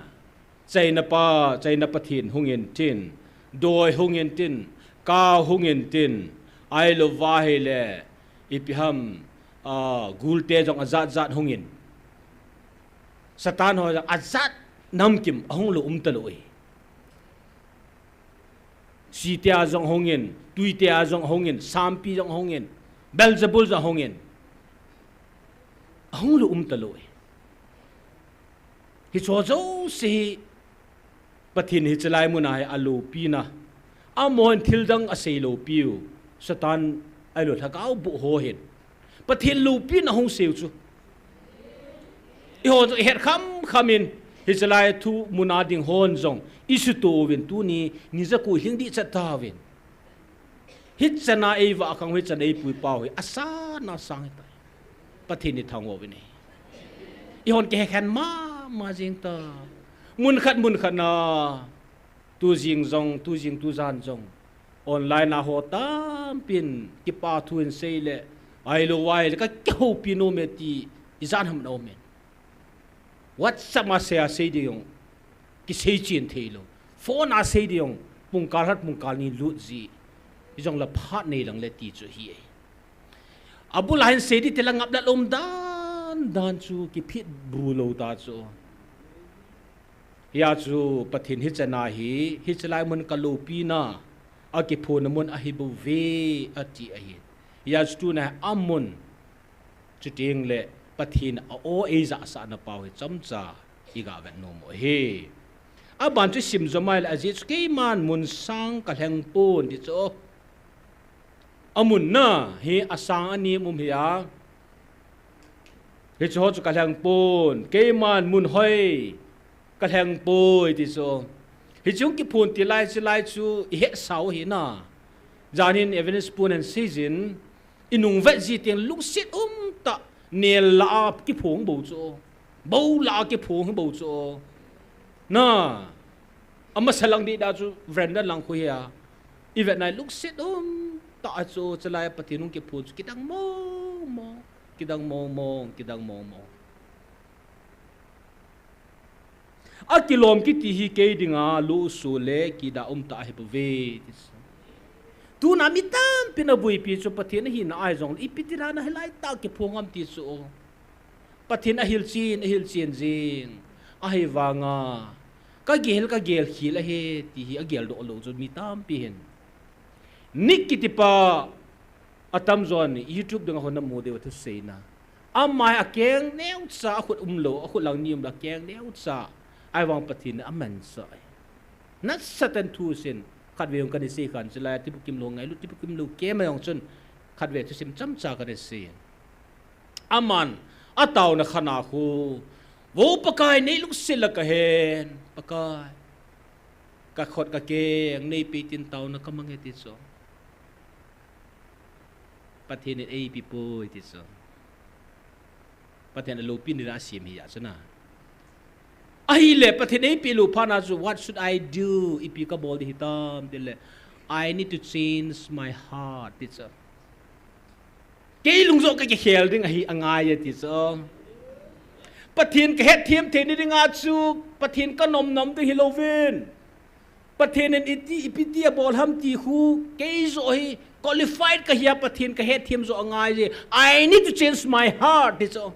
China pa, China Pathen hung in tin, Doi hung in tin, Kau hung in tin, ahilou va hile, ipi ham, a, gulte jong ajat jat hung in. Satan ho jong ajat namkim ahung lou um talou e. Site a jong hung in, tuite a jong hung in, sampi jong hung in, Beelzebul jong hung in. Ahung lou um talou e. Hicho jouse hi Pathen hichelai mun a hi aloupina. Amahon thil dang asei loupiu. Satan ahilou lhagao boh ho hin Pathen loupina hung seiu chu. Eiho chu ihet kham kham in, hichelai thu mun a ding hon jong isuto uvin tuni, ni ja ko lhing ding chat tauvin. Hichan a eivah khang, hichan a eipui pau hi, asang asang hita. Pathen ithang uvin e. Eihon kihe khen mama jing ta. Mun khat, mun khat na. Tu jing jong, tu jing tu jan jong. Online a ho tampin, kipa thu in sei le, ahilou vai le, ka kihoupi nom e ti, ijat ham na um e. WhatsApp a sei a sei ding jong, kisei chen thei lou. Phone a sei ding jong, pungkal khat pungkal ni lut ji. Ijong la phat nei lang le ti chu hi e. Abul a hin sei ding ti la ngap la lom dan dan chu kiphit bu lou ta chu. Hia chu Pathen hichan a hi, hichelai mun kaloupina, akiphonna mun ahi bouve ati ahi. Hia chu tuna amun. Chuteng le Pathen a o eijahsahna pau hi chomcha iga vet nom u ahi. Aban chu sim jom a le ajeh chu keiman mun sang kalheng pon ti chu. Amun na hi asang anem um hi a. Hichu ho chu kalheng pon. Keiman mun hoi kalheng poi ti chu. Hichu kiphon ti lai chu lai chu ihet sau hi na. Janin Evangelist Pun and season. Inung vet ji teng lungset um tah, nel la a kiphong bou chu. Bou la a kiphong bou chu. Na, amasa lang ding da chu veranda lang khu hi a. I vet nai lungset um tah a chu, chulai a Pathen hung kiphong chu kidang mong mong, kidang mong mong, kidang mong mong. Akilom kiti hi kei dinga lusu le kida um tah ahi bouve. Tuna mi tampin abuipi chu Pathen ahina ahi jong le, ipi ti dan a hilai tah kiphong ham ti chu. Pathen ahil chen, ahil chen jing. Ahivanga, ka gel, ka gel khel ahi ti hi agel doh lou chu mi tampi hin. Nick kiti pa atam jon YouTube dinga hon namu diu a thuseina. Ama hi akeng neocha, akhut umlou, akhut lang ni umlou, akeng neocha. Ahivang Pathen in amansah e. Nasatah in thusim khatvei jong kana sei khan, chulai a Tipu Kimlou ngailut, Tipu Kimlou kema jong chun khatvei thusim chomcha kana sei. Aman ataona khat a khu, Vo Pakai, nei lungset la kahen, Pakai. Ka khut ka keng neipe tin taona kamang e ti chu. Pathen in eipe poi ti chu. Pathen aloupina a sem hi a chu na. Ahile Pathen eipe lou phat na chu, what should I do? Ipi kabol ding hitam ti le, I need to change my heart ti chu. Kei lungjoh kakikhel ding ahi angai e ti chu. Pathen kahetthem theina dinga chu, Pathen kanom nom ding hilouvin, Pathen in iti, ipi ti abol ham ti khu, kei joh hi qualified kahia, Pathen kahetthem joh angai e. I need to change my heart ti chu.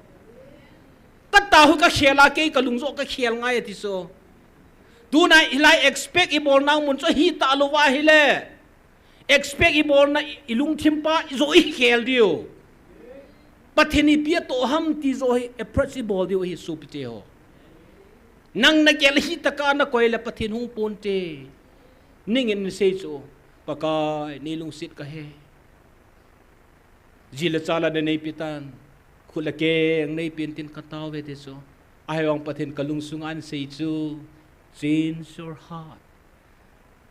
Katah u kakhel a, kei kalungjoh kakhel ngai e ti chu. Tuna hilai expect ibolna mun chu hita louva ahile, expect ibolna ilungthim pa joh ikhel diu. Pathen ipi atoh ham ti joh hi approach ibol diu ahi sopite ho. Nang nagel hita ka nakoi le Pathen hung ponte. Ning in sei chu, Pakai, nei lungset kahe. Ji le cha la naneipi tan, khut le keng neipen tin katao ve ti chu. Ahivang Pathen kalungsunga asei chu, change your heart.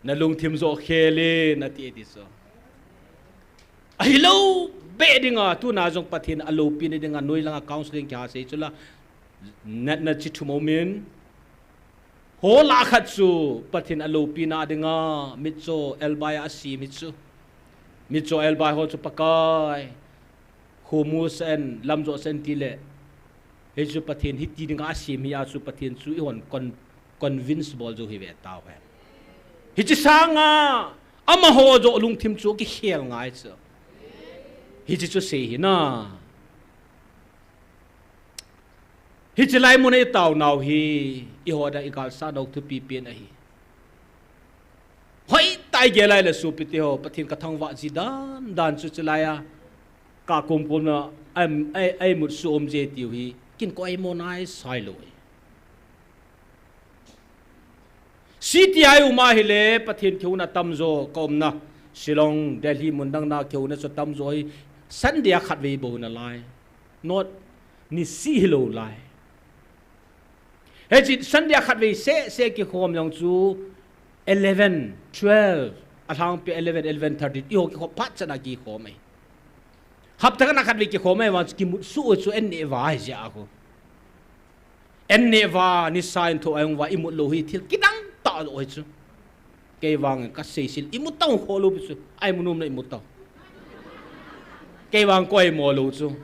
Nalungthim joh khel in ati e ti chu. Ahilou beh dinga, tuna jong Pathen aloupina dinga, noi langa counseling kiha sei chu la, natna chi thum um in, ho lah khat chu Pathen aloupina dinga, mitcho elbai a asem hi chu. Mitcho elbai ho chu Pakai, khomu sah in, lamjoh sah in ti le, hichu Pathen hiti dinga asem hi a chu Pathen chu eihon con-, convince bol jou hi ve tau hen. Hiche sanga, amaho joh lungthim chu kikhel ngai chu. Hiche chu sei hi na. Hiche lai mun a itaonau hi, eiho dia igalsatnau thupi pen ahi. Hoitah a igel lai le sopite ho, Pathen kathangvah ji dan dan chu chulai a, kakom kom na, ai, ai, imut suh um je tiu hi, kin ko aimo nai sai lou e. City a i um ahile, Pathen kihouna tamjo, ka umna Shillong, Delhi, mun dang na kihouna chu tamjo hi, Sunday a khatvei bou nalai. Not nisih hilou lai. Hiche Sunday a khatvei seh seh kikhom jong chu eleven, twelve, alhangpi eleven, eleven thirty, eiho kikhom phat chan a kikhom e. Hapta khat a khatvei kikhom e, vang chu kimut suh u chu an neh va ahi jeh a khu. An neh va, nisa in thoh a hung va, imut lou hi thil kidang tah lou hi chu. Kei vang kasei sil, imut tau kho lou pi chu. Ai mu nom na imut tau. Kei vang ko aimo lou chu.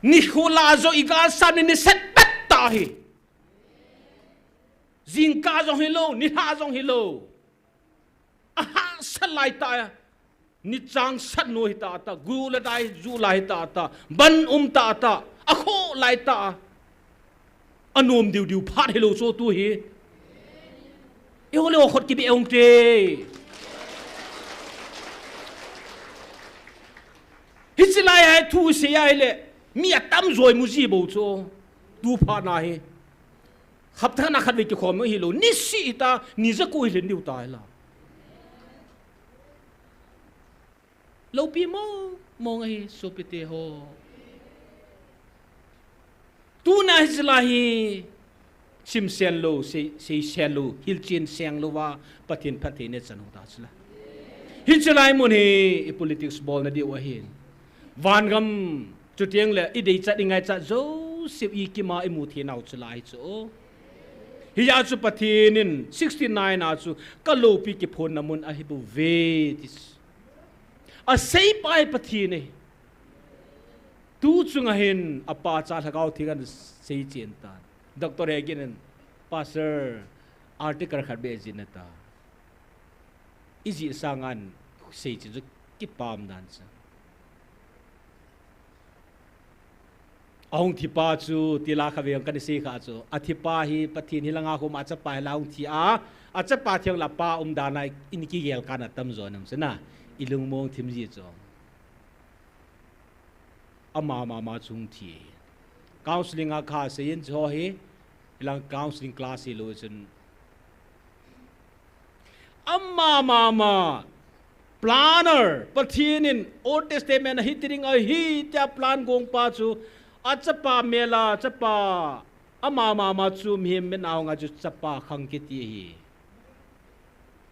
Nikho lah joh igalsat ni, ni set bet tah hi. Jingkah jong hilou, nilhah jong hilou. Ahahsa lai tah a. Nichang sat nu hi tah tah, gu le dai ju lai hi tah tah, ban um tah tah, akhoh lai tah. Anom diu diu phat hilou chu tu hi. Eiho le eiho khut kibeh ung te. Hiche lai a thu sei ahile, mi atamjo imu ji bou chu. Tu phat na hi. Hapta na khatvei kikhom hilou, nisih ta, ni jako hi lhin diu tai la. Loupi mong mong ahi sopite ho. Tuna hiche lai hi, chim sen lou, sei, sei sen lou, hilchen seng lou va, Pathen phatthei nei chan u ta chu la. Hiche lai mun hi, i politics bolna diu ahin. Vangam, chuteng le, i deichat, i ngaichat jouse i kima imu thei nau chu lai chu. Hijeh a chu Pathen in sixty-nine a chu, ka loupi kiphonna mun ahi bou ve, ti chu. Asei pai Pathen e. Tu chunga hin apa cha Lhagao Theng in asei chen tan. Doctor Hagin in, Pastor, article khat beh jih in ati. Ijih sanga asei chen chu kipah dan chu. Ahung thi pa chu, ti la kha ve ang kan sei kha chu. Athi pa hi Pathen hi langa khom a chapa hi la hung thi a. Achapa thi ang la pa um dan a in kigel kana tamjo nam sena. I lungmong thim ji chu. Ama mama chu hung thi. Counseling a kha sei in chu hi. Ilang counseling class hilou chun. Ama mama, planner, Pathen in Old Testament a hiti ding ahi tia plan gong pa chu, achapa mel a, chapa, ama mama chu mihem mit a hung a chu chapa khang kiti ahi.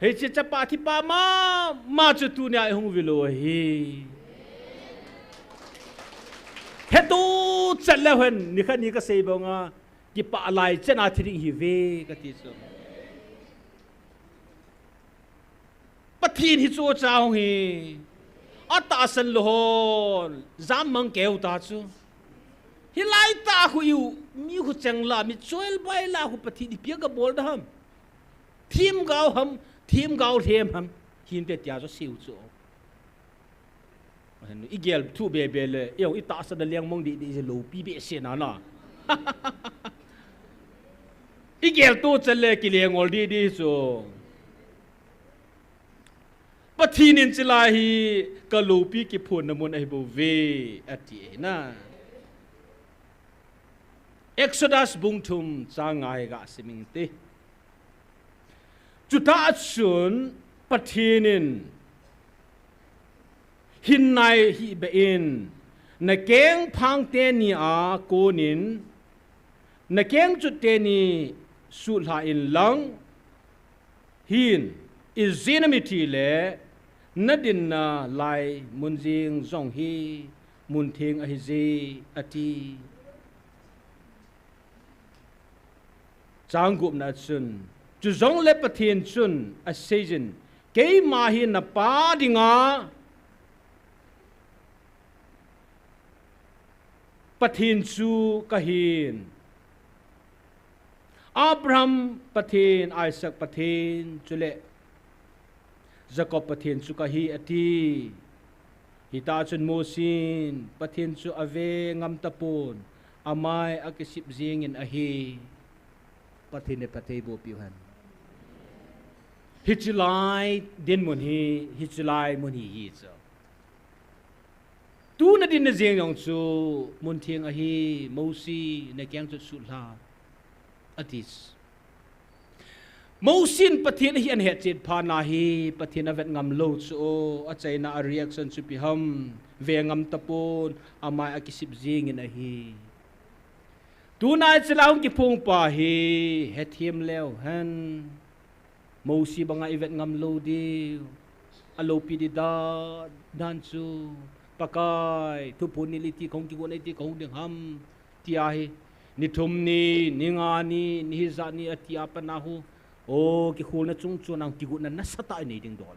Hiche chapa thi pa mama chu tunia eihung vil u ahi. Hetu chat le hen, nikhat ni kasei banga, kipah lai chan a thi ding hi ve kati chu. Pathen hi chu cha hung hi. Atahsan lou hon, jam mang keu ta chu. Hilai tah khu iu, mi khu cheng la, mi choil bai la khu Pathen ipi a gabol da ham. Thim gao ham, thim gao lhem ham. Hin te tia chu siu chu. Ahin, i gel thu be be le, i ong i tahsan a leng mong di di je lopi be se na na. I gel tu chale ki leng ol di di chu. Pathen in chilai hi ka lopi kiphonna mun ahi bou ve, ati na. Exodus bung thum chang nga hi ga siming te. Chutah chun Pathen in hin nai hi be in, na keng phang teni a konin, na keng chut teni suhla in lang, hin, ijeh inem itile, na dinna lai mun jing jong hi, mun theng ahi je, ati. Chang gupna chun, chujongle Pathen chun, aseijin, keima hi na pa dinga, Pathen chu kahin. Abraham Pathen, Isaac Pathen, chule Jacob Pathen chu kahi ati. Hita chun Mosin, Pathen chu ave ngam tapon, amai akisip jingin ahi. Pathen in phatthei boh piu hen. Hichilai dinmun hi, hichilai mun hi hi chu. Tuna dinna jeng jong chu mun theng ahi, Mosi, na keng chut suhla, ati. Mosin Pathen ahi ahin hetchet phat na hi, Pathen avet ngam lou chu, achaina a reaction chu ipi ham, ve ngam tapon, amai akisip jingin ahi. Tuna chilai hung kiphong pa hi, hethem leu hen. Mosi banga i vet ngam lou diu. Alopi di dan, dan chu. Pakai, thuphon nil iti kahung kigon iti kahung ding ham. Tia hi. Ni thum ni, ni nga ni, ni hijat ni ati a pat na hu. O, kikholna chung chun ang kigotna nasatah i nei ding dol.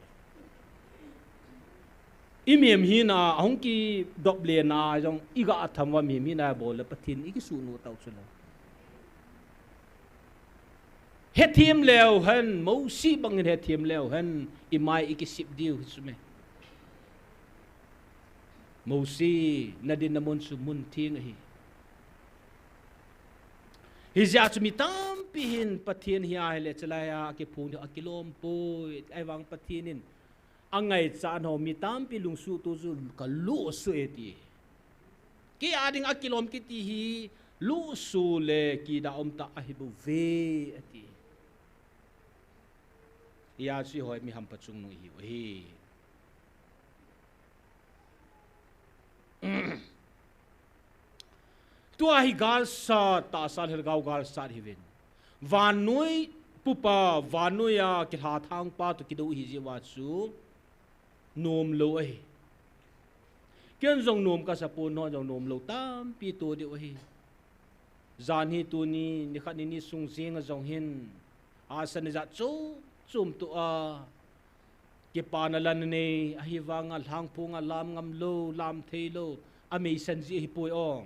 I mihem hina, ahung kidop le na, jong i ga tham uva mihem hina bol le Pathen i kisuhnu tau chu le. Hethem leu hen, Mosi bangin hethem leu hen, i mai i kisip diu hi chu me. Mosi, na dinna mun chu mun theng ahi. Hijeh chun mi tampi hin Pathen hi ahile chilai a kiphong diu akilom poi, ahivang Pathen in angaichat ho mi tampi lungsuh tu chu ka lungsuh e ti. Kei a ding akilom kiti hi lungsuh le kida um tah ahi bou ve ati. Hijeh chun hoi mi hampa chungnung ihiu ahi. Tua hi galsat, tahsa le lhagao galsat hiuvin. Vannoi pupa, vannoi a kilha thangpa toh kidou ihi jeh uva chu nom lou ahi. Ken jong nom kasa pon, nangho jong nom lou tampi toh diu ahi. Jan hi tuni, nikhat nini sung jeng a jong hin, ahsan ijat chom chom toh a, kipana lan anei, ahivanga lhangphong a lam ngam lou, lam thei lou, ameisan ji ahi poi o.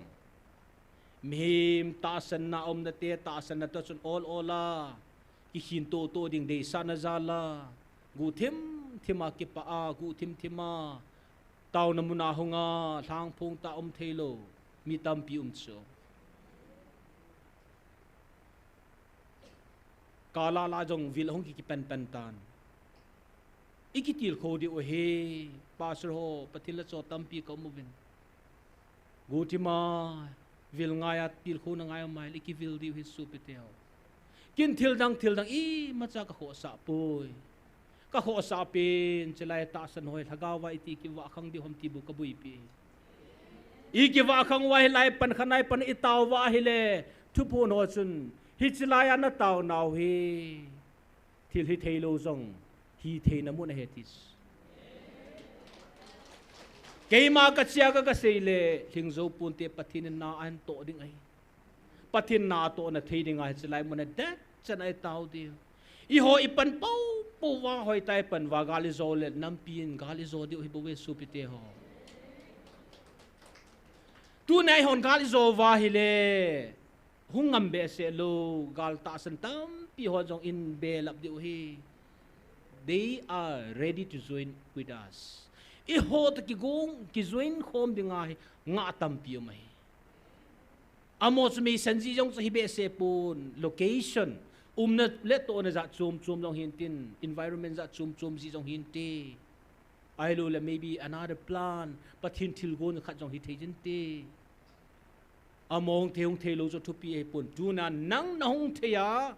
Mihem tahsanna umna te, tahsanna toh chun ol ol a, kikhin toh toh ding deisahna jal a, guh thim thim a kipah a, guh thim thim a, taona mun a hung a, lhangphong tah um thei lou, mi tampi um chu. Kal a la jong vil ahung ki, kipan pan tan. I kitilkhou diu ahi, Pastor ho, Pathen la cho tampi ka um uvin. Guh thim a, vil ngai a tilkhouna ngai um ahile, i kivil diu ahi sopi teho. Ken thil dang, thil dang imacha ka khohsah poi. Ka khohsah pen, chilai tahsan hoi, lhagao va iti kivah khang diu ham ti bou ka boipi. I kivah khang uva hilai pan khanai pan i tao uva ahile, thuphon ho chun, hichilai a na tao nau hi, thil hithei lou jong, hitheina mun ahi ati. Keima ka chia ka, ka sei le, lhing jou ponte Pathen in na ahin toh ding ahi. Pathen na atohna thei dinga hichilai mun a det chan a i tao diu. Eiho ipan poupou va, hoitah a ipan uva gal ijo le, nampin gal ijo diu hi bou ve sopite ho. Tuna eihon gal ijo uva ahile, hung ngam behseh lou, gal tahsan tampi ho jong in belap diu ahi. They are ready to join with us. Eiho toh kigong, kijoin khom ding ahi, ngah tampi um ahi. Amaho chu meisan ji jong chu hi behseh pon, location, umna le tohna jat chom chom jong hintin, environment jat chom chom ji jong hinte. Ahilou le maybe another plan, Pathen thilgon khat jong hithei jinte. Amaho hung thei hung thei lou chu thupi ahipon. Tuna nang nahung thei a,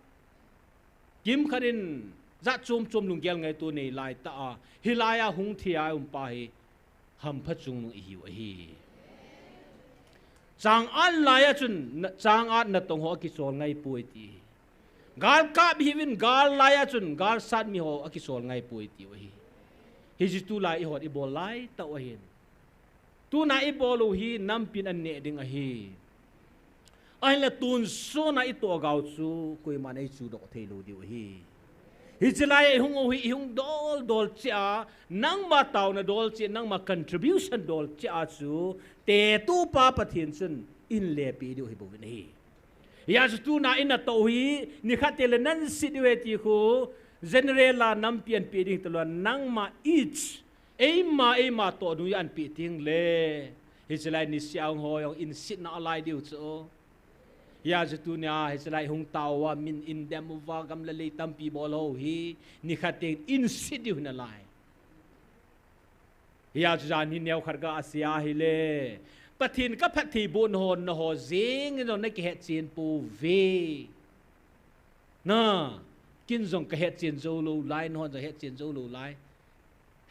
kimkhat in jat chom chom lunggel ngaito nei laitah a, hilai a hung thei a um pa hi hampha chungnung ihiu ahi. Chang-at lai a chun, na-, chang-at natong ho akichol ngai poi ti. Galkap hiuvin gal lai a chun galsat mi ho akichol ngai poi tiu ahi. Hiche tulai eihon ibol laitah u ahin. Tuna ibol u hi nampin aneh ding ahi. Ahinla tonsot a itoh gau chu koiman eichudoh thei lou diu ahi. Hiche lai a ihung u hi ihung dol dol cheh a, nangma taona dol cheh, nangma contribution dol cheh a chu, tetupa Pathen chun eihin lepeh diu ahi bouvin ahi. Hijeh chun tuna inatoh u hi, nikhat teng le nahin set diu ahi ti khu, general a nampi anpeh ding talou a, nangma each, eima, eima toh dungjui a anpeh teng le, hiche lai niseh a hung ho jong in setna alai diu chu. Hijeh chun tunia, hiche lai hung tao uva, min in dem uva, gam le lei tampi bol ho hi, nikhat teng in set diu ahi nalai. Hijeh chun jan hi neokhat ga asei ahile, Pathen kaphattheibohna ho, naho jeng in jong nakihetchen pouve. Na, ken jong kahetchen jou lou lai, nahon jong hetchen jou lou lai.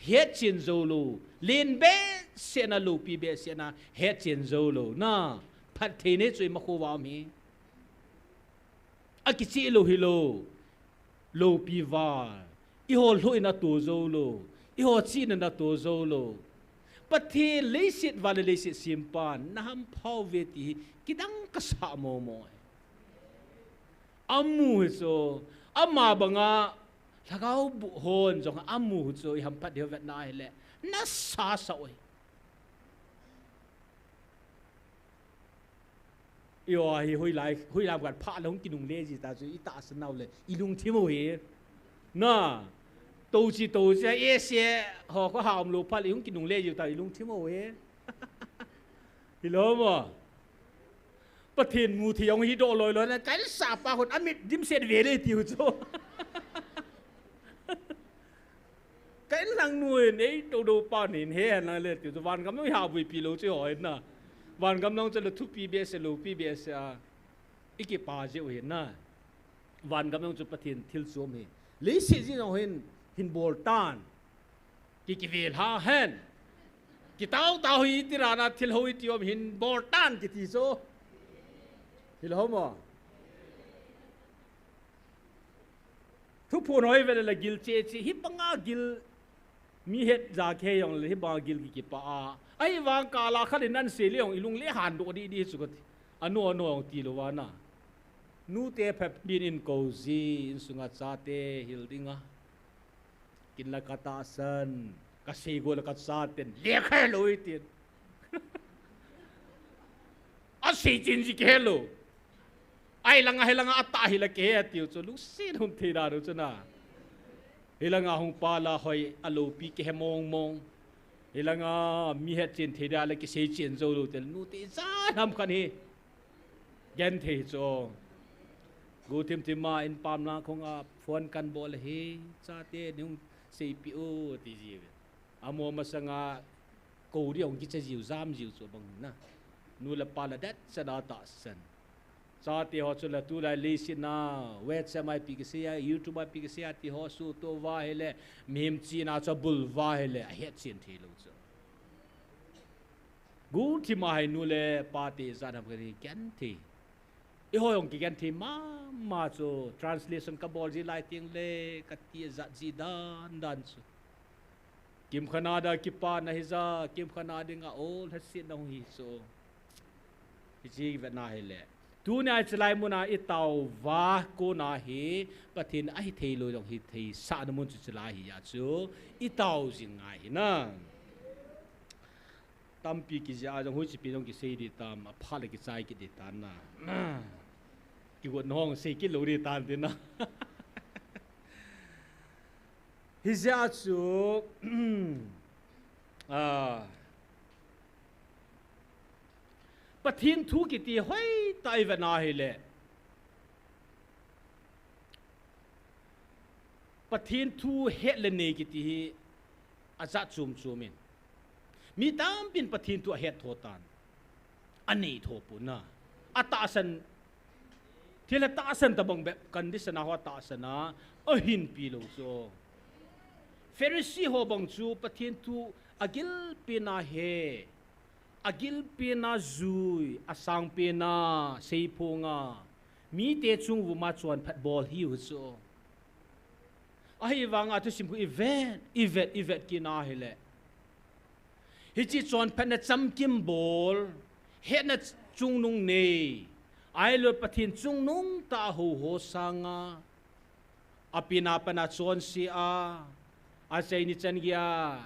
Hetchen jou lou, len behseh na, loupi behseh na, hetchen jou lou. Na, phatthei nei chu imakho uva um hi. Akicheh lou hilou. Loupi val. Eiho lhoh in atoh jou lou. Eiho chihna in atoh jou lou. Pathen leiset val le leiset sempan nahampha uve ti hi kidang kasah momo e. Amu hi chu, ama banga lhagao boh hon jong amu hi chu ihamphat diu vetna ahile, nasa sah uve. Eiho hi hoilai, hoilai khat phat le hung kinungle ji ta chu itahsan nau le, ilungthim u hi. Na, touchi touchi a, ese ho kho ha umlou phat le hung kinungle ji ta, ilungthim u hi. Hilou mo. Pathen mu thei jong hidoh loi loi na, kahinsah pa khun amit dimset ve le tiu chu. Ka inlangnu in eitou dou pa nin he hen lang le tiu chu, vangam lang iha buipi lou chu ho hin na. Vangam lang chu le thupi behseh loupi behseh a, ikipa jeh u hin na. Vangam lang chu Pathen thil chom hi. Leiset jeng jong hin, hin bol tan. Ki, kivel ha hen. Kitao tao hi iti rana thil ho iti um hin bol tan kiti chu. Hilou mo. Thuphon hoi ve le la gil cheh cheh, hibanga gil mi het ja kei jong le hibanga gil ki kipa a. Ahivang kala khat in ahin sei le jong ilung le handoh didi chu kati. Anu anu jong tilou va na. Nute phabep in kou ji, insunga chate hil dinga. Kin la katahsan, kasei go le kachaten lekha helou itin. Asei chin ji kihelou. Ahilanga, hilanga atah hi la kihe tiu chu, lungset hung thei dan u chu na. Hilanga hung pa la hoi aloupi kihe mong mong. Hilanga mi hetchen thei dan la kisei chen jou lou tel, nute ijat ham khat hi. Genthei chu. Guhthim thim a in pamlang khong a phone kan bol hi, chate nei hung seipeh o ti ji uve. Amaho masanga kou ding hung kicha jiu, jam jiu chu bang na. Nu le pa la det cha da tahsan. Chate ho chu la tulai leiset na, WhatsApp a ipi kisei a, YouTube a ipi kisei a ti ho suhtoh uva ahile, mihem chihna chu abul uva ahile, ahetchen thei lou chu. Guhthim a hi nu le pa te ijat ham khat hi genthei. Eiho jong kigenthei mama chu translation kabol ji lai teng le kati ajat ji dan dan chu. Kimkhat a dia kipana hija, kimkhat a dinga olhasetna hung hi chu. Hiche vetna hile. Tunia chilai muna itao uva kona hi Pathen ahithei lou jong hithei sahna mun chu chilai hi a chu itao jing ngai hi na. Tampi kijia jong huichipi jong kisei di tam, aphat le kichai kit di tan na. Kigot nahong sei kit lou di tan tin na. Hijia chu, ah, Pathen thu kiti hoitah a ivet na hile, Pathen thu het le nei kiti hi ajat chom chom in. Mi tampin Pathen thu ahet tho tan. Anei tho pon na. Atahsan, thil atahsan tabang bep condition a ho atahsan a, ahinpi lou chu. Pharisee ho bang chu Pathen thu agilpen a he, agilpen a jui, asangpen a seiphong a, mite chung uva chonphat bol hiu chu. Ahivanga thusim khu ivet, ivet, ivet kit na hile, hiche chonphatna chamkim bol, hetna chungnung nei, ahilou Pathen chungnung tah a hou ho sanga, apen a pat a chonse a, achai ni chan geiya,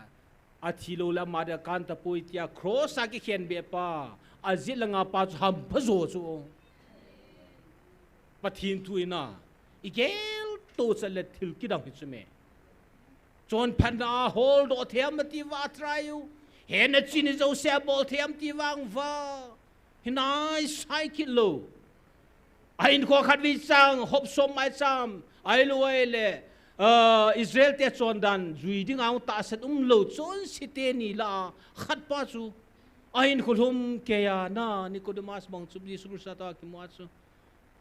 athi lou le ama dia kan tapoi tia cross a kikhenbeh pa, ajet le nga pa chu hampha jo chu. Pathen thu in a, igel to chat le thil kidang hi chu me. Chonphatna a holdoh thei am ati uva try u. Hetna chini jouse abol thei am ti vang uva. Hinai sai kit lou. Ahinkho khat vei chang, hop som mai cham, ahilou ahile, ah, Israel te chondan jui dinga hung tahsan umlou, chonse teni lah a khat pa chu. Ahinkho lhum keiya na, Nicodemus bang chu Jesu Christa toh kimu a chu.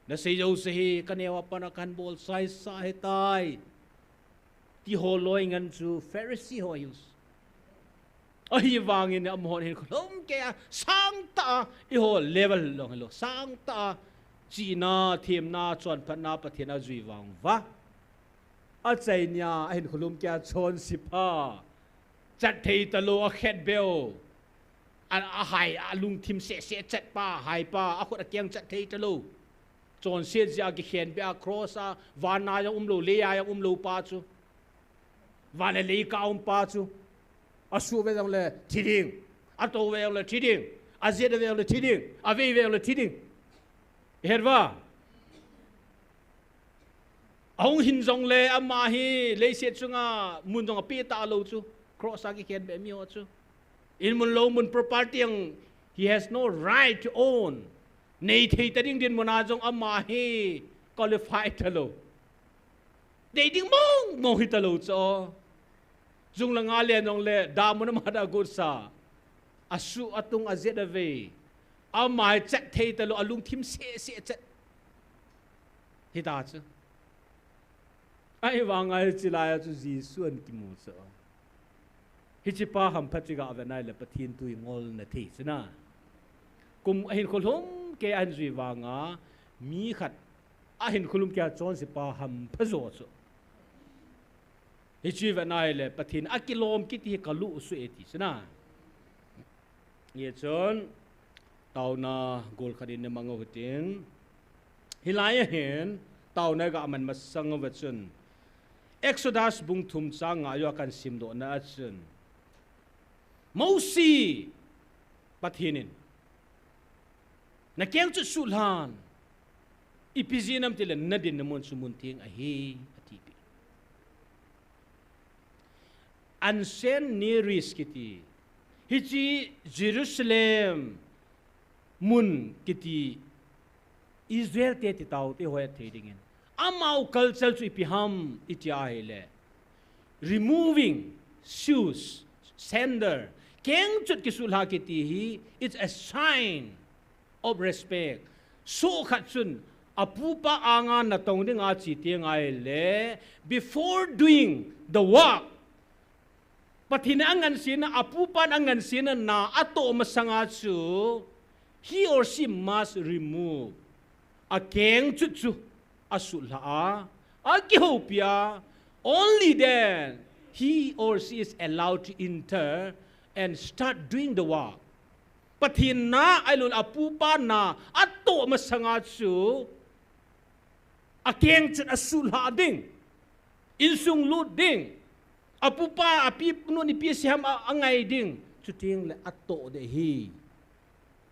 Nasei jouse hi kaneo a pat a kahin bol saisa ahitai. Ti ho loi ngen chu Pharisee ho hiu. Ahivangin amahon ahinkho lhum keiya sangtah a, eiho level jong hilou, sangtah a, chihna, themna, chonphatna, Pathen ajui vang uva. Achai nia, ahinkho lhum keiya chonse pa. Chat thei talou, akhet beu. A, ahai, alungthim seh seh chat pa, hai pa, akhut akeng chat thei talou. Chonset jeh a kikhenbeh a cross a, van a jong umlou, lei a jong umlou pa chu. Van le lei kah a um pa chu. Asuh ve jongle thi ding. Atou ve jongle thi ding. Ajet ve jongle thi ding. Avei ve jongle thi ding. Ihet uva. Ahung hin jongle ama hi leiset chunga mun jong apeh talou chu. Cross a kikhenbeh mi ho chu. In mun lou mun property jong he has no right to own. Nei thei ta ding dinmun a jong ama hi qualify talou. Dei ding mong mong hi talou chu. Jung le nga le nong le damun ama da gotsa. Asuh atung ajet avei. Ama hi chat thei talou, alungthim seh seh chat. Hita chu. Ahivanga hiche laiya chu Jesu ahin kimu chu. Hiche pa hampha chu iga vet na hile Pathen thu hi ngolna thei chu na. Kum ahinkho lhum keiya ahin jui vanga, mi khat ahinkho lhum keiya chonse pa hampha jo chu. Hiche ivet na hile Pathen akilom kiti hi kalu u su e ti chu na. Hichun, taona gol khat in imang u hitin. Hilai a hin, taona iga man masang uva chun. Exodus bung thum chang nga a kahin simdoh na a chun. Mosi, Pathen in. Nakeng chu suhlhan. Ipi jeh ham itile nadinna mun chu mun theng ahi, ati pi. Ancient Near East kiti. Hiche Jerusalem mun kiti Israel te ti tao te hoi thei dingin. Amau culture chu ipi ham iti ahile. Removing shoes, sandal, kengchot kisuhlha kiti hi, it's a sign of respect. Soh khat chun, apupa anga natong dinga che teng ahile, before doing the work, Pathen in angansena, apupan angansena na atoh masanga chu, he or she must remove. Akengchot chu asuhlha a, akihoupi a, only then he or she is allowed to enter and start doing the work. Pathen na, ahilouleh apupa na, atoh masanga chu, akeng chun asuhlha ding, insung lut ding, apupa, api, nu nipi siham a, angai ding, chuteng le atoh ding ahi.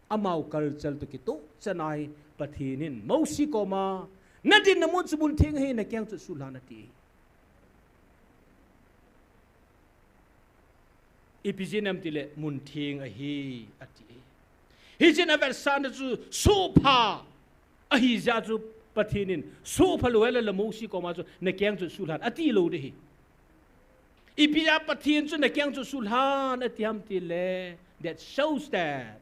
Amau culture toh kitoh chan ahi. Pathen in Mosi koma, nadinna mun chu mun theng ahi, nakeng chu asuhlhan ati. Ipi jeh ham itile mun theng ahi, ati. Hijeh in avetsahna chu sohpha ahi jeh chun Pathen in sohpha lou ahile Mosi koma chu nakeng chu asuhlhan ati lou ding ahi. Ipi jeh a Pathen chu nakeng chu asuhlhan ati ham itile, that shows that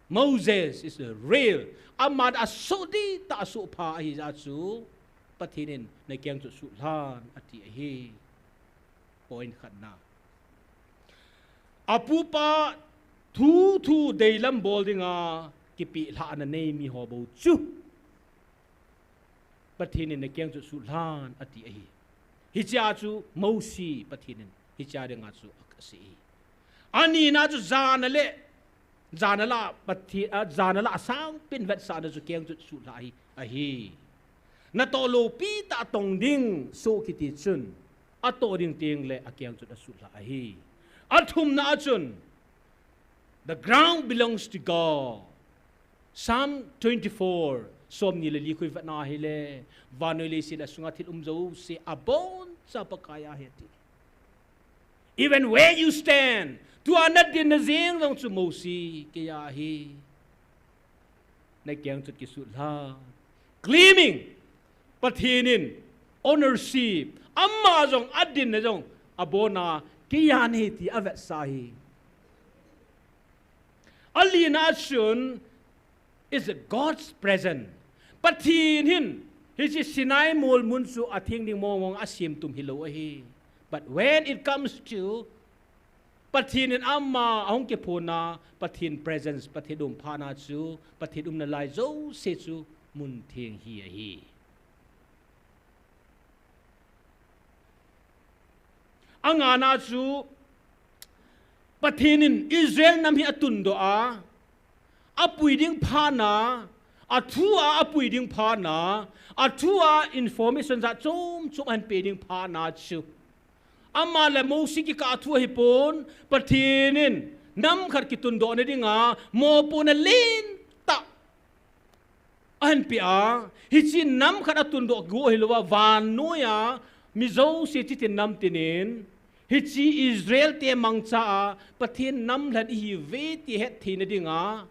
Moses is a real, aman asoh dihtah a sohpha ahi jeh chun Pathen in nakeng chu asuhlhan ati ahi. Point khatna. Apupa thu thu deilam bol dinga kipehlhahna nei mi ho bou chu Pathen in nakeng chu asuhlhan ati ahi. Hichea chu Mosi Pathen in hichea dinga chu asei ahi. Anina chu jana le, jana la Pathen, a, jana la asangpen vetsahna chu keng chu asuhlha ahi, ahi. Natoh loupi tah tong ding soh kiti chun, atoh ding teng le akeng chu asuhlha ahi. Athumna a chun, the ground belongs to God. Psalm twenty-four, somni le li khu ivetna ahile, vannoi leiset le asunga thil um jouse aboncha Pakai a ahi ati. Even where you stand, tua nadinna jeng jong chu Mosi, keiya ahi. Nakeng chu kisuhlha. Claiming, Pathen in ownership, ama jong adinna jong abona, keiya ahi ti avetsah ahi. Alina a chun, is a God's present. Pathen hin, hiche Sinai mol mun chu atheng ding mong mong a asemtum hilou ahi. But when it comes to Pathen in ama ahung kiphonna, Pathen presence, Pathen umphana chu, Pathen umna lai jouse chu mun theng hi ahi. Angana chu, Pathen in Israel nam hi atundoh a, apui ding phatna, athu a apui ding phatna, athu a information jat chom chom ahin pe ding phatna chu, ama le Mosi kikah thu ahipon, Pathen in nam khat kitundohna dinga mopohna lentah ahin pe a, hiche nam khat atundoh go hilouva, vannoiya mi jouse chitin namtinin, hiche Israel te mangcha a Pathen namlhen ihiuve ti hettheina dinga,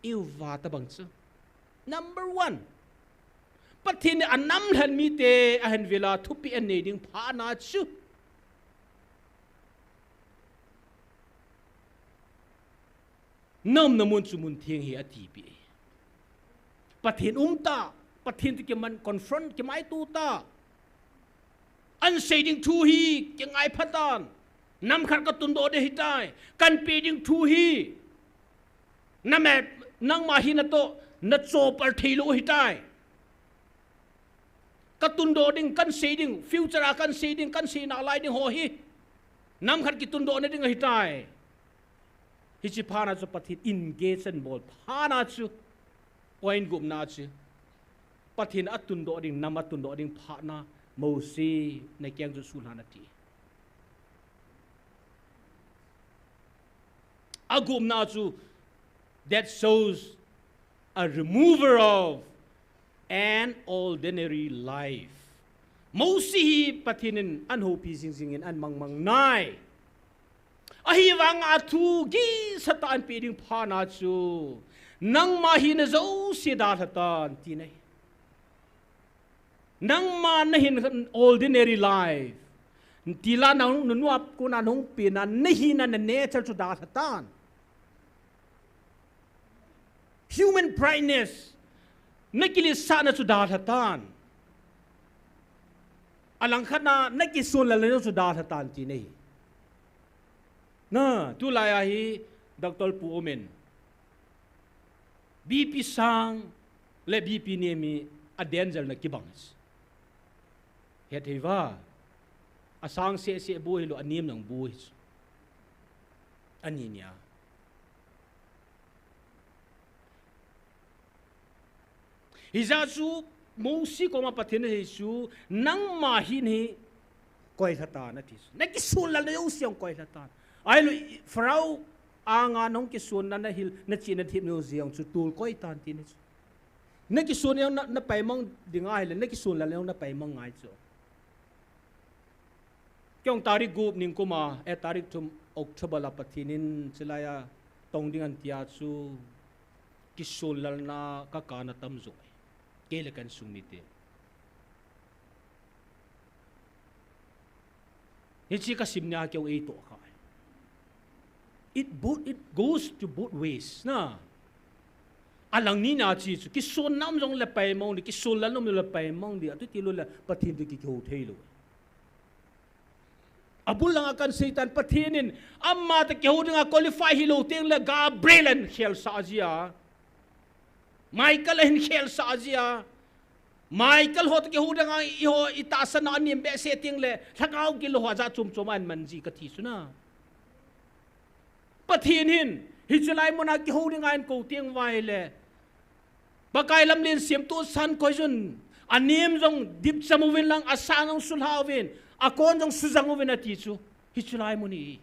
iuva tobang chu. Number one, Pathen in anamlhen mite ahin vela thupeh anei ding phatna chu. Naumna mun chu mun theng hi atipeh. Pathen umtah, Pathen toh kiman confront, kimaito tah. Ahin sei ding thu hi kingaipha tan. Nam khat katundoh ding ahitai. Kahin pe ding thu hi, name, nangma hi natoh nachopal theilou ahitai. Katundoh ding, kahin sei ding, future a kahin sei ding, kahin sei nalai ding ho hi nam khat kitundohna ding ahitai. Hiche phatna chu Pathen engage ahin bol phatna chu, point gupna chu, Pathen atundoh ding, nam atundoh ding phatna, Mosi, nakeng chu asuhlhan ati. Agupna chu, that shows a remover of an ordinary life. Mosi hi Pathen in ahin houpi jing jingin ahin mang mang nai. Ahivanga athu gisatah ahin pe ding phatna chu, nangma hina jouse dalha tan tina ahi. Nangma nahin ordinary life, tila nang nunua kona nahung pena, nahina, na nature chu dalha tan. Human prideness, nakiletsahna chu dalha tan. Alangkhatna, nakisonlalna chu dalha tan tina ahi. Na, tulai a hi Doctor Pu Omen, B P sang le B P nem hi a danger na kibang. Hethei uva. Asang seh seh bou hilou, anem lang bou hi. Ani nia. Hijeh chun Mosi koma Pathen in asei chu, nangma hin hi koilha tan ati chu. Nakisonlalna jouse jong koilha tan. Ahilou, Pharaoh anga nahung kisonna nahil, nachena themna jouse jong chu tolkoi tan tina chu. Nakison jong na, napaimang ding ahile, nakisonlalna jong napaimang ngai chu. Kei jong tarik gup ningkuma, eh, tarik thum October a Pathen in chulai a tong ding ahin tia chu, kisonlalna kakana tamjo. Kei le ka insung mite. Hiche kasim nia kei jong eitoh kha. It both, it goes to both ways, na. Alang nina chu, chu kisonna um jongle paimang ding, kisonlalna um jongle paimang ding, atu tilou le Pathen toh ki, kihou theilou. Abul langa kan seitan Pathen in, ama toh kihou dinga qualify hilou tengle Gabriel ahin khelsah jia. Michael ahin khelsah jia. Michael ho toh kihou dinga eiho itahsan a anem behseh tengle, lhagao gilou ho ajat chom chom ahin man ji kati chu na. Pathen hin, hiche lai muna kihou dinga ahin kou teng uva ahile, Pakai lamlen semtoh san koi jun, anem jong dipcham uvin lang, asang jong sulha uvin, akon jong sujang uvin ati chu. Hiche lai mun hi.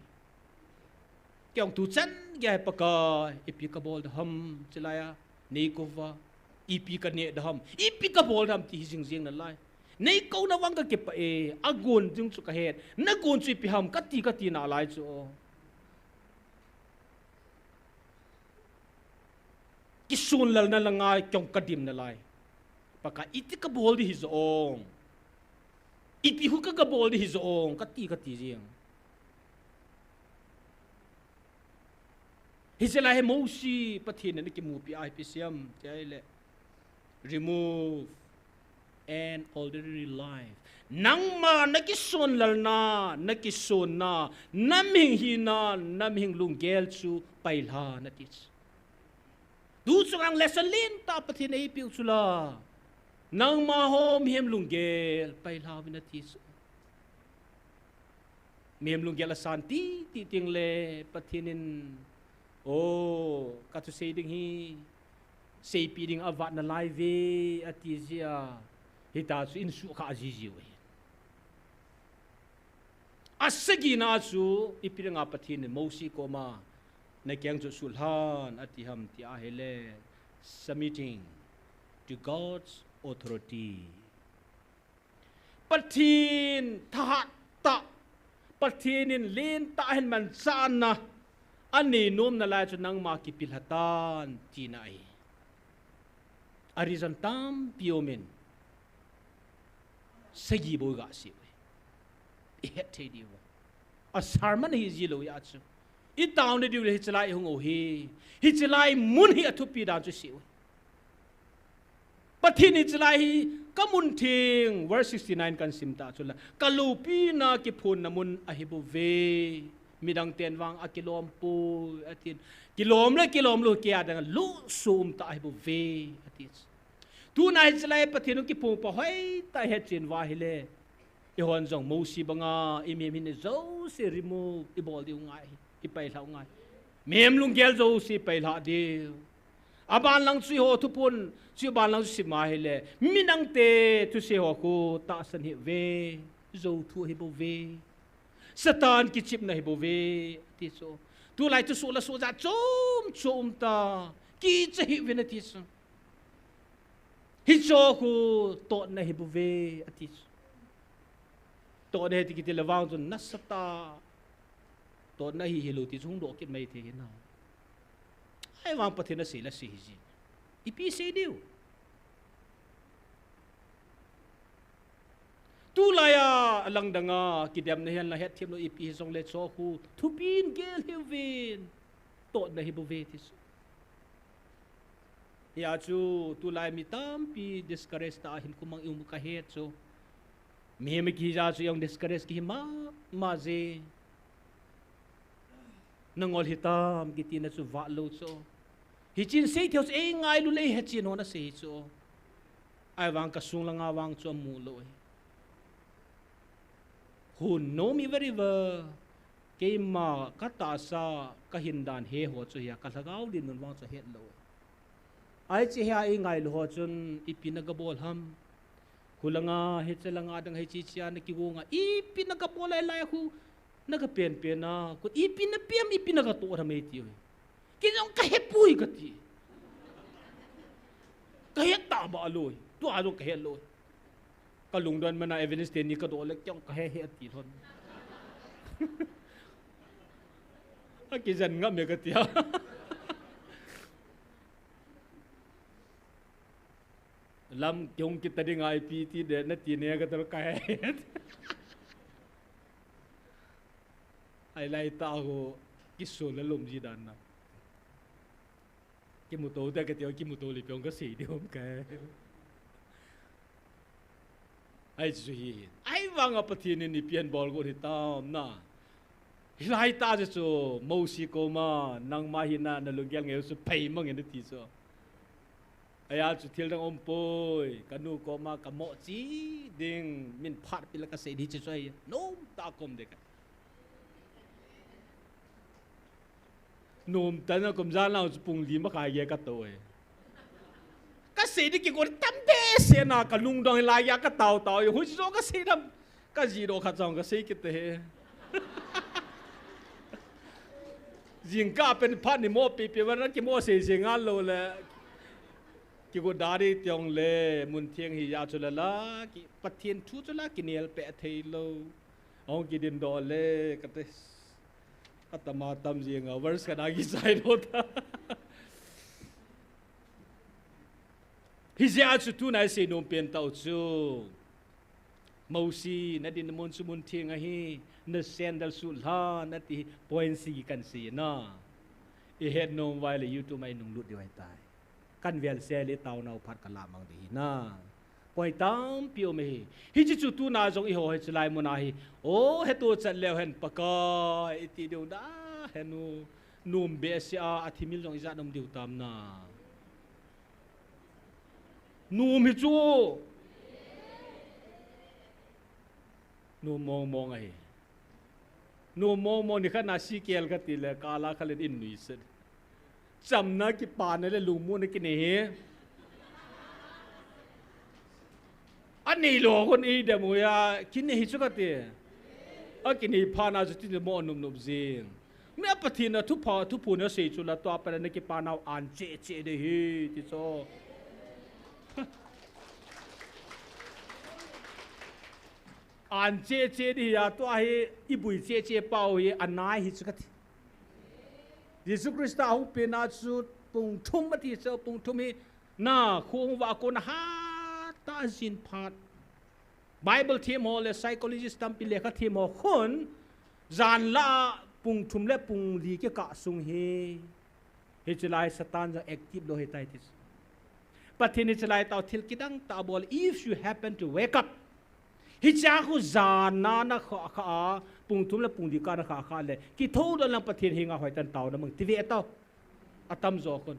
Kei jong tuchan gei a Pakai, ipi kabol ding ham, chulai a, neikouva, ipi kaneh ding ham, ipi kabol ding ham ti hi jing jing nalai. Neikouna vang kakipah e, agon ding chu kahet, nagon chu ipi ham, kati kati nalai chu. Kisonlalna langa kei jong kadim nalai. Pakai, iti kabol ding hijo ong. Ipi hu ka kabol ding hijo ong, kati kati jing. Hiche lai hi Mosi Pathen in akimupi a ipi asei em tia ahile, remove an ordinary life. Nangma nakisonlalna, nakisonna, namihing hina, namihing lunggel chu pailha nati chu. Tuchung a lesson lentah Pathen in eipeh u chu la. Nangma ho mihem lunggel pailha uvin ati chu. Mihem lunggel asan titi tengle Pathen in, o, kathusei ding hi seipeh ding avat nalai uve ati jia, hitia chu insukha jiji uve. Asagina chu ipi dinga Pathen in Mosi koma nakeng chu suhlhan ati ham tia ahile, submitting to God's authority. Pathen thahat tah, Pathen in lentah ahin manchahna anei nom nalai chu nangma kipilha tan tina ahi. A reason tampi um in, sagi bou gasei uve. Ihet thei diu. A sermon hi jilou ahi chu. Itaona diu le hiche lai ihung u hi, hiche lai mun hi athupi dan chu sei uve. Pathen in hiche lai hi kamun theng, verse sixty-nine kan sim ta chu la, kaloupina kiphonna mun ahi bouve. Midang ten vang akilom poi, atin. Kilom le kilom lou kei a dinga lungsuh umtah ahi bouve, ati. Tuna hiche lai Pathen in kiphong pa hoitah ihet chen uva ahile, eihon jong Mosi banga imihem hina jouse remove ibol diu ngai, ipailhau ngai. Mihem lunggel jouse ipailha diu. Aban lang chu eiho thuphon, chu aban lang chu sim a ahile, midang te thusei ho khu tahsan hih uve, jou thu ahi bouve. Satan kichepna ahi bouve, ati chu. Tulai thusoh lasoh jat chom chom um ta, kicha hih uvin ati chu. Hicho khu totna ahi bouve, ati chu. Totna ahi ti kiti le vang chun nasatah a totna ahi hilou ti chu hung doh kit mai thei hinam. Ahivang Pathen in asei le asei hiji. Ipi sei diu. Tulai a langdang a kidemna hihen lang hetthem lou ipi hijongle hicho khu thupin gel hih uvin. Totna ahi bouve ti chu. Hia chu tulai mi tampi discourage tah a hinkho mang i um kahet chu. Mihem kihi jeh chu jong discourage kihi mama je. Nangol hitam kitina chu vat lou chu. Hichun seithei chu eingailu le eihechen hon asei chu. Ahivang kasung langa vang chu amu lou ahi. Who know me very well. Keima katahsa, kahin dan he ho chu hia kalhagao dinmun vang chu ahet lou ahi. Ai che hia i ngailu ho chun ipi na gabol ham. Khulanga, hiche langa dang hiche chia na kigonga. Ipi na gabol ai lai khu na gapen pen a. Khu ipi na piam, ipi na gatoh ham ei ti oi. Kei jong kahepoi kati. Kahet ta ba loi. Tua jong kahet loi. Kalungdon mana evidence teni kadoh le kei jong kahe he ati lhon. Akijen ngam e katia. Lam kihung kita ding a ipi ti de nati ne katel kahe. Ai lai ta ho kisul le lom ji dan na. Kimuto te kati ho kimuto le piong kasei di hom ka. Ai chu hi. Ai vanga Pathen in ipi abol got hitam na. Hilai ta chu Mosi koma nangma hina na lunggel ngei chu phei mang in ti chu. Aia chu thil dang umpoi, kanu koma kamo chi ding, min phat pila kasei di chu chu ai. Nom ta kom de ka. Nom ta na kom jan lau chu pung li ma khai ge kato e. Kasei di kigot tam behseh na kalungdong lai a katao tao e. Hui chu kasei dam. Kaji doh khat jong kasei kit e. Jingkah pen phat ni mo pi pi vana kimo sei sei ngal lou le. Kigot da di tiong le, mun theng hi a chu la la, ki Pathen thu chu la kinel pe thei lou. Ahung kidin doh le, kate. Atama tam jing a, verse kana kichai doh ta. Hijeh a chu tuna isei nom pen tau chu. Mosi, na dinmun chu mun theng ahi, na sandal sut lha, nati point sagi kan sei na. I het nom vai le YouTube a i nung lut diu ahi tai. Kan vel se le tao nau phat ka la mang di hi na. Point tampi um ahi. Hichi chu tuna jong i ho hichi lai mun a hi. O, hetu chat leu hen Pakai, i ti diu da, henu, nom behseh a, a thimil jong i jat nom diu tam na. Nom hi chu. Nom mong mong ahi. Nom mong mong ni khat na si kel kati le kala khalin in nui set. Chamna kipana le lungmonna kinei hi. Anei lou kon i dem u ya, kinei hi chu kati. Akinei phat na chu ti mo num num jing. Mi a Pathen a thupha, thupha na sei chu la tua pa na kipa nau an che che de hi, ti chu. An che che de hi a tua hi, i bui che che pau hi, anai hi chu kati. Jesu Christa hung pen a chu pung thum ati chu, pung thum hi, na khong va ko na ha ta jin phat. Bible them ho le psychologist tampi lekha them ho khun, jan la pung thum le pung li kikah sung hi. Hichi lai Satan jong active lou hi tai ti. Pathen hichi lai tau thil kidang tah bol, if you happen to wake up. Hichia khu jan na na kha kha a, pung thum le pung li kah na kha kha le. Kithou don lang Pathen henga hoitan tao na mang ti ve tau. Atam jo khun.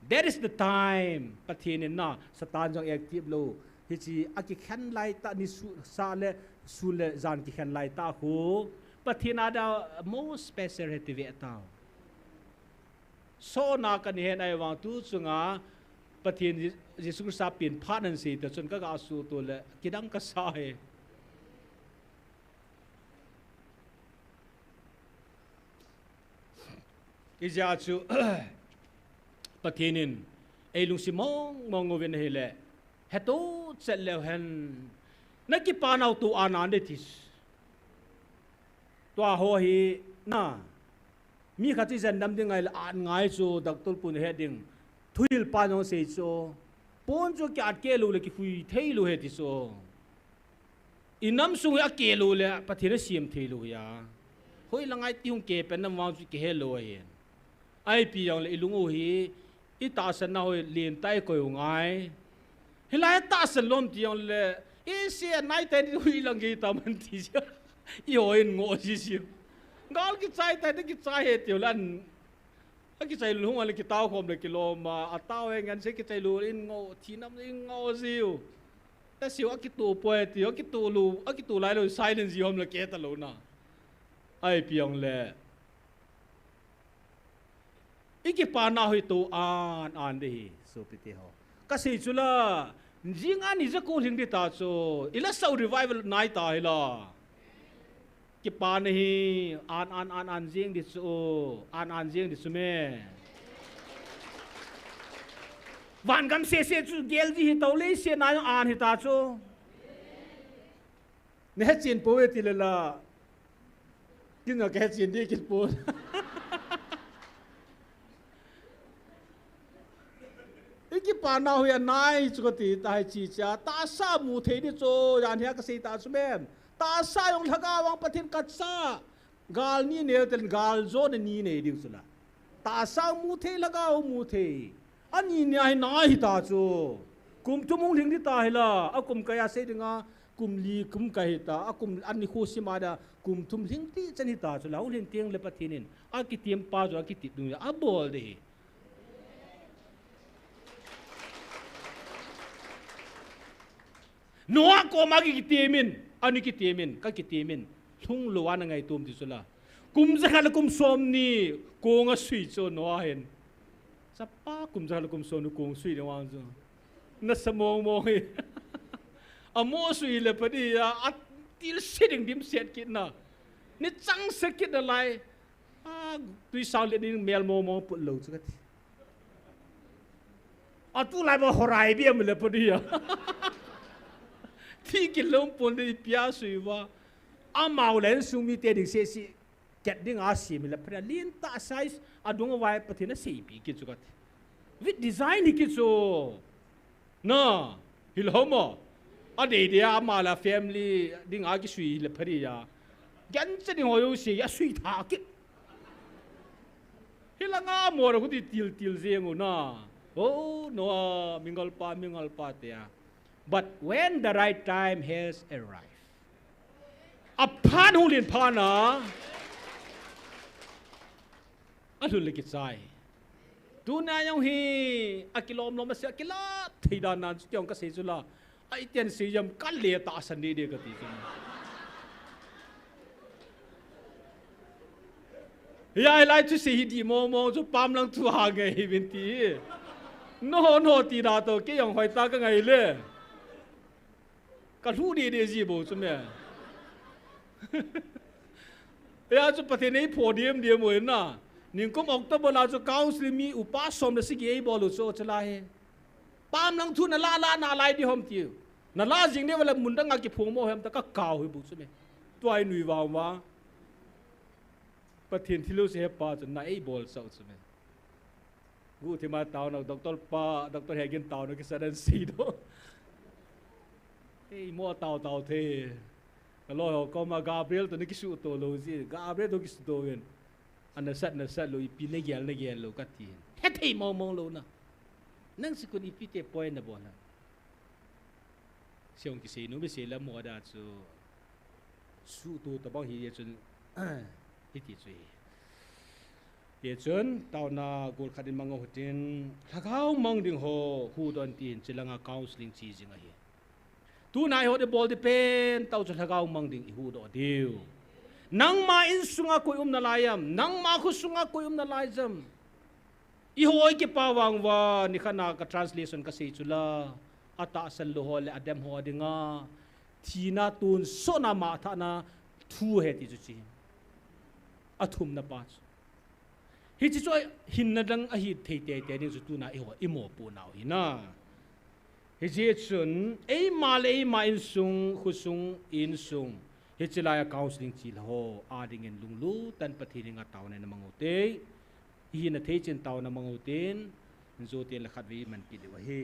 That is the time. Pathen in na, Satan jong active lou. Hichi a kikhen lai tah ni su, sa le, su le jan kikhen lai tah khu. Pathen a da most special he ti ve tau. So na ka ni hen ai vang tu chunga Pathen Je-, Jesu Christa pen phat nan sei ta chun ka ga su tu le kidang ka sa he. Ijeh chu Pathen in ei lungsim mong mong uvin ahile, hetu chet leu hen, na kipa nau tu anan de tis. Tua ho hi na, mi khat chu jen dam ding ngai le at ngai chu, doctor pun he ding, thuhil pa jong sei chu, pon chu ki at ke lou le ki hui thei lou he ti chu. I nam sung hi a ke lou le, Pathen a siam thei lou hi a. Hoi la ngai ti hung ke pen nam vang chu ke he lou ahi. Ai pi jong le i lung u hi, i tahsan na hoi lien tai koi u ngai. Hilai tahsan lom ti jong le, i se nai tai ni hui lang ge ta man ti sia. I hoi in ngo si si. Gal ki chai tai te ki chai he ti u lan. A kichai lou hung a le kitao khom le kilom a, a tao e ngan se kichai lou in ngo, thi nam in ngo jiu. Ta siu a kitu poi ti, a kitu lou, a kitu lai lou silence ji hom le ke ta lou na. Ai piang le. Ikipa nau hi tou an an ding ahi, sopite ho. Kasei chu la, jing ani ja ko lhing ding ta chu, ila sau revival nai ta hi la. Kipa na hi, an an an an jing ding chu, an an jing ding chu me. Van gam sese chu gel ding hi tou le se na an hi ta chu. Nei hetchen pou ve ti le la. Kin nga ka hetchen ding kit pou. Ikipa nau hi anai chu kati ta hi chi cha. Tahsa mu thei ding chu, jan hia kasei ta chu mem. Tahsa jong lhagao vang Pathen kasa. Gal ni neo ten gal jo na ni nei ding chu la. Tahsa mu thei lhagao mu thei. Ani nia hi nai hi ta chu. Kum thum hung lhing ding ta hi la. A kum kai a sei ding a. Kum li kum kai hi ta. A kum ani khu sima da. Kum thum lhing ti chan hi ta chu la. Hung lhing tieng le Pathen in. A kitiem pa chu a kitit nu a bol ding hi. Noah koma ki kitiem in, ani kitiem in, ka kitiem in. Lhung lou ana ngaitom ti chu la. Kum jakhat le kum som ni kong asui chu Noah hin. Chapa kum jakhat le kum som ni kong sui ni vang chu. Nasa mong mong hi. Amo sui le padi a, atil se ding dimset kit na. Ni chang se kit na lai. A, tui sang le ding mel mong mong put lou chu kati. Atu lai ba horai bi am le padi a. Thi kilom pon de pia sui va. Amau le sung mite ding sese. Ket ding a simi le padi a lin ta size adung a vai Pathen a seipi kit chu kati. With design hi kit chu. Na, hilou mo. A dei dei a ama le family ding a kisui le padi a. Gen che ding ho jouse a sui tha kit. Hi la nga mo ra kuti til til jeng u na. Oh, Noah, mingol pa, mingol pa te a. But when the right time has arrived. A phan hung lin phan a. A lhun le kichai. Tuna jong hi, a kilom lom a se, a kilap thei dan nan chu kei jong kasei chu la. A iten sei jam ka le ta san de de kati chu. Hia lai chu sei hi di mong mong chu pam lang thu ha ngai hi vin ti. No no ti da to kei jong hoi ta ka ngai le. Ka lhu de de ji bo chu me. Hia chu Pathen ei pho diam diam u na. Ningkum October la chu counseling mi upa som le sagi ei bol u chu chu la hi. Pam lang thu na la la na lai di hom ti. Na la jing ne wala mun dang a kiphong mo hem ta ka kau hi bu chu me. Tua i nui vang vang. Pathen thilou se hepa chu na ei bol sau chu me. Guhthima taona, Doctor pa, Doctor Hegin taona kisa dan sei do. Ei mo tao tao the. Ka loi ho koma Gabriel to ni kisuto lou ji. Gabriel to kisuto ven. Ana sat na sat lou ipi na gel na gel lou kati. Hethei mong mong lou na. Nang sikun ipi te point na bol na. Siong kisei nu mi sei la mo da chu. Sutu tabang hi ye chun, hiti chu hi. Ye chun, taona gol khat in mang u hitin, lhagao mang ding ho, huhdoh in tin, chilanga counseling chi jing ahi. Tunai ho de bol di pen, tao chu lhagao mang ding i huhdoh diu. Nangma insunga koi um nalai am, nangma kho sunga koi um nalai jam. I hoi kipa vang uva, nikhat na ka translation ka sei chu la, a tahsan lou ho le a dem ho dinga, thina tun sona ma thana thu he ti chu chi. A thumna pa chu. Hichi chu hinna dang ahi thei tei tei ding chu tuna i ho i mo pu nau hi na. Hijeh chun, eima le eima insung, khosung, insung. Hichi lai a counseling chi la ho, a dingin lunglut tah in Pathen henga taona na mang u te. Hina thei chin taona mang u tin, in jo tin la khatvei man kit diu ahi.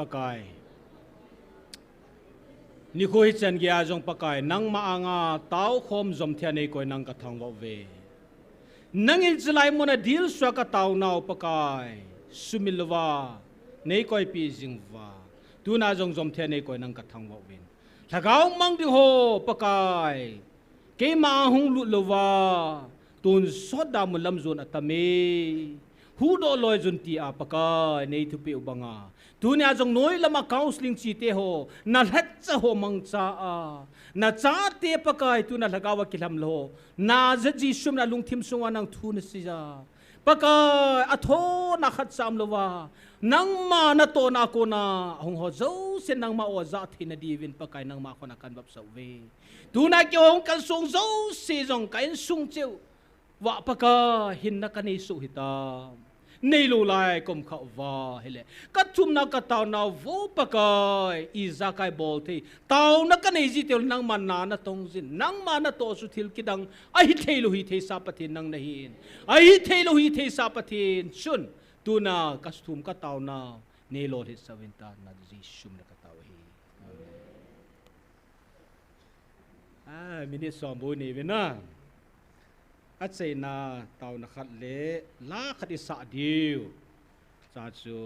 Pakai. Nikho hichan geiya jong Pakai, nangma anga taokhom jomthei a neikoi nang kathangvah uve. Nangin chulai muna dilsua kataonau Pakai, sumil louva neikoipeh jing uva, tuna jong jomthei a neikoi nang kathangvah uvin. Lhagao mang ding ho Pakai, keima hung lut louva tonsot damun lam jon atam e. Huhdoh loi jun tia Pakai nei thupeh u banga, tunia jong noi lama counseling chite ho, nalhatcha ho mangcha a, nachate Pakai tuna lhagao a kilham lou ho, Nazareth Jesu mina lungthim sunga nang thu naseiya, Pakai, athona khatcha umlouva, nangma natohna a kona ahung ho jouse nangma o ajah theina diuvin Pakai nangma khut a kanvapsah uve. Tuna keiho hung kalsong jouse jong ka insung cheh uva Pakai hinna kanei soh hitam. Neilou lai kaum khah uva ahile, kathumna kataonau vo Pakai, ijakai bol thei taona kanei ji teng uleh nangma na natong jin, nangma natoh chu thil kidang ahi theilou hitheisa Pathen nang nahin, ahi theilou hitheisa Pathen chun, tuna kathum kataonau neilolhinsah uvin tia Nazareth Jesu mina katao ahi. Amen. Ah, minute som bou nei uvin na. Achaina taona khat le la khat isah diu. Chuche chu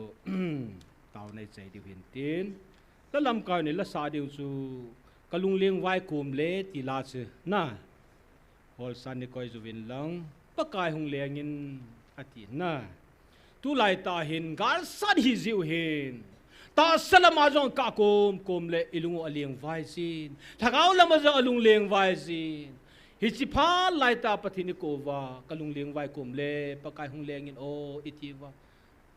taona ichai diu hintin. La lamkai in la sah diu chu Kalungleng Vaikom le ti la chu na. Holsan neikoi jouvin lang, Pakai hung leng in, ati na. Tulai tah hin galsat hijeh u hin, tahsa lama jong akah komkom le ilung u alengvai jin, lhagao lama jong alung lengvai jin. Hiche phat laitah Pathen ikou uva, Kalungleng Vaikom le Pakai hung leng in o iti uva,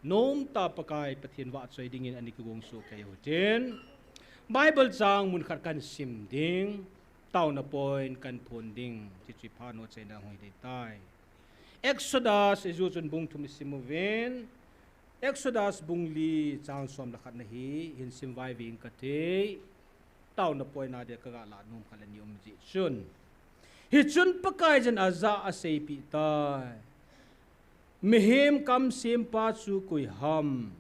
nomtah Pakai Pathen vahchoi dingin ana kigong soh kei u hitin. Bible chang mun khat kahin sim ding, taona point kahin phong ding, hiche phat in achaina hung hi ding ahitai. Exodus ijou chun bung thum isim uvin, Exodus bung li chang som le khat na hi hin sim vaivui inge kati. Taona point a dia kaga lah nom khat le ni um jeh chun. Hichun Pakaiyin ajah a aseipeh tai. Mihem kamsempa chu koi ham?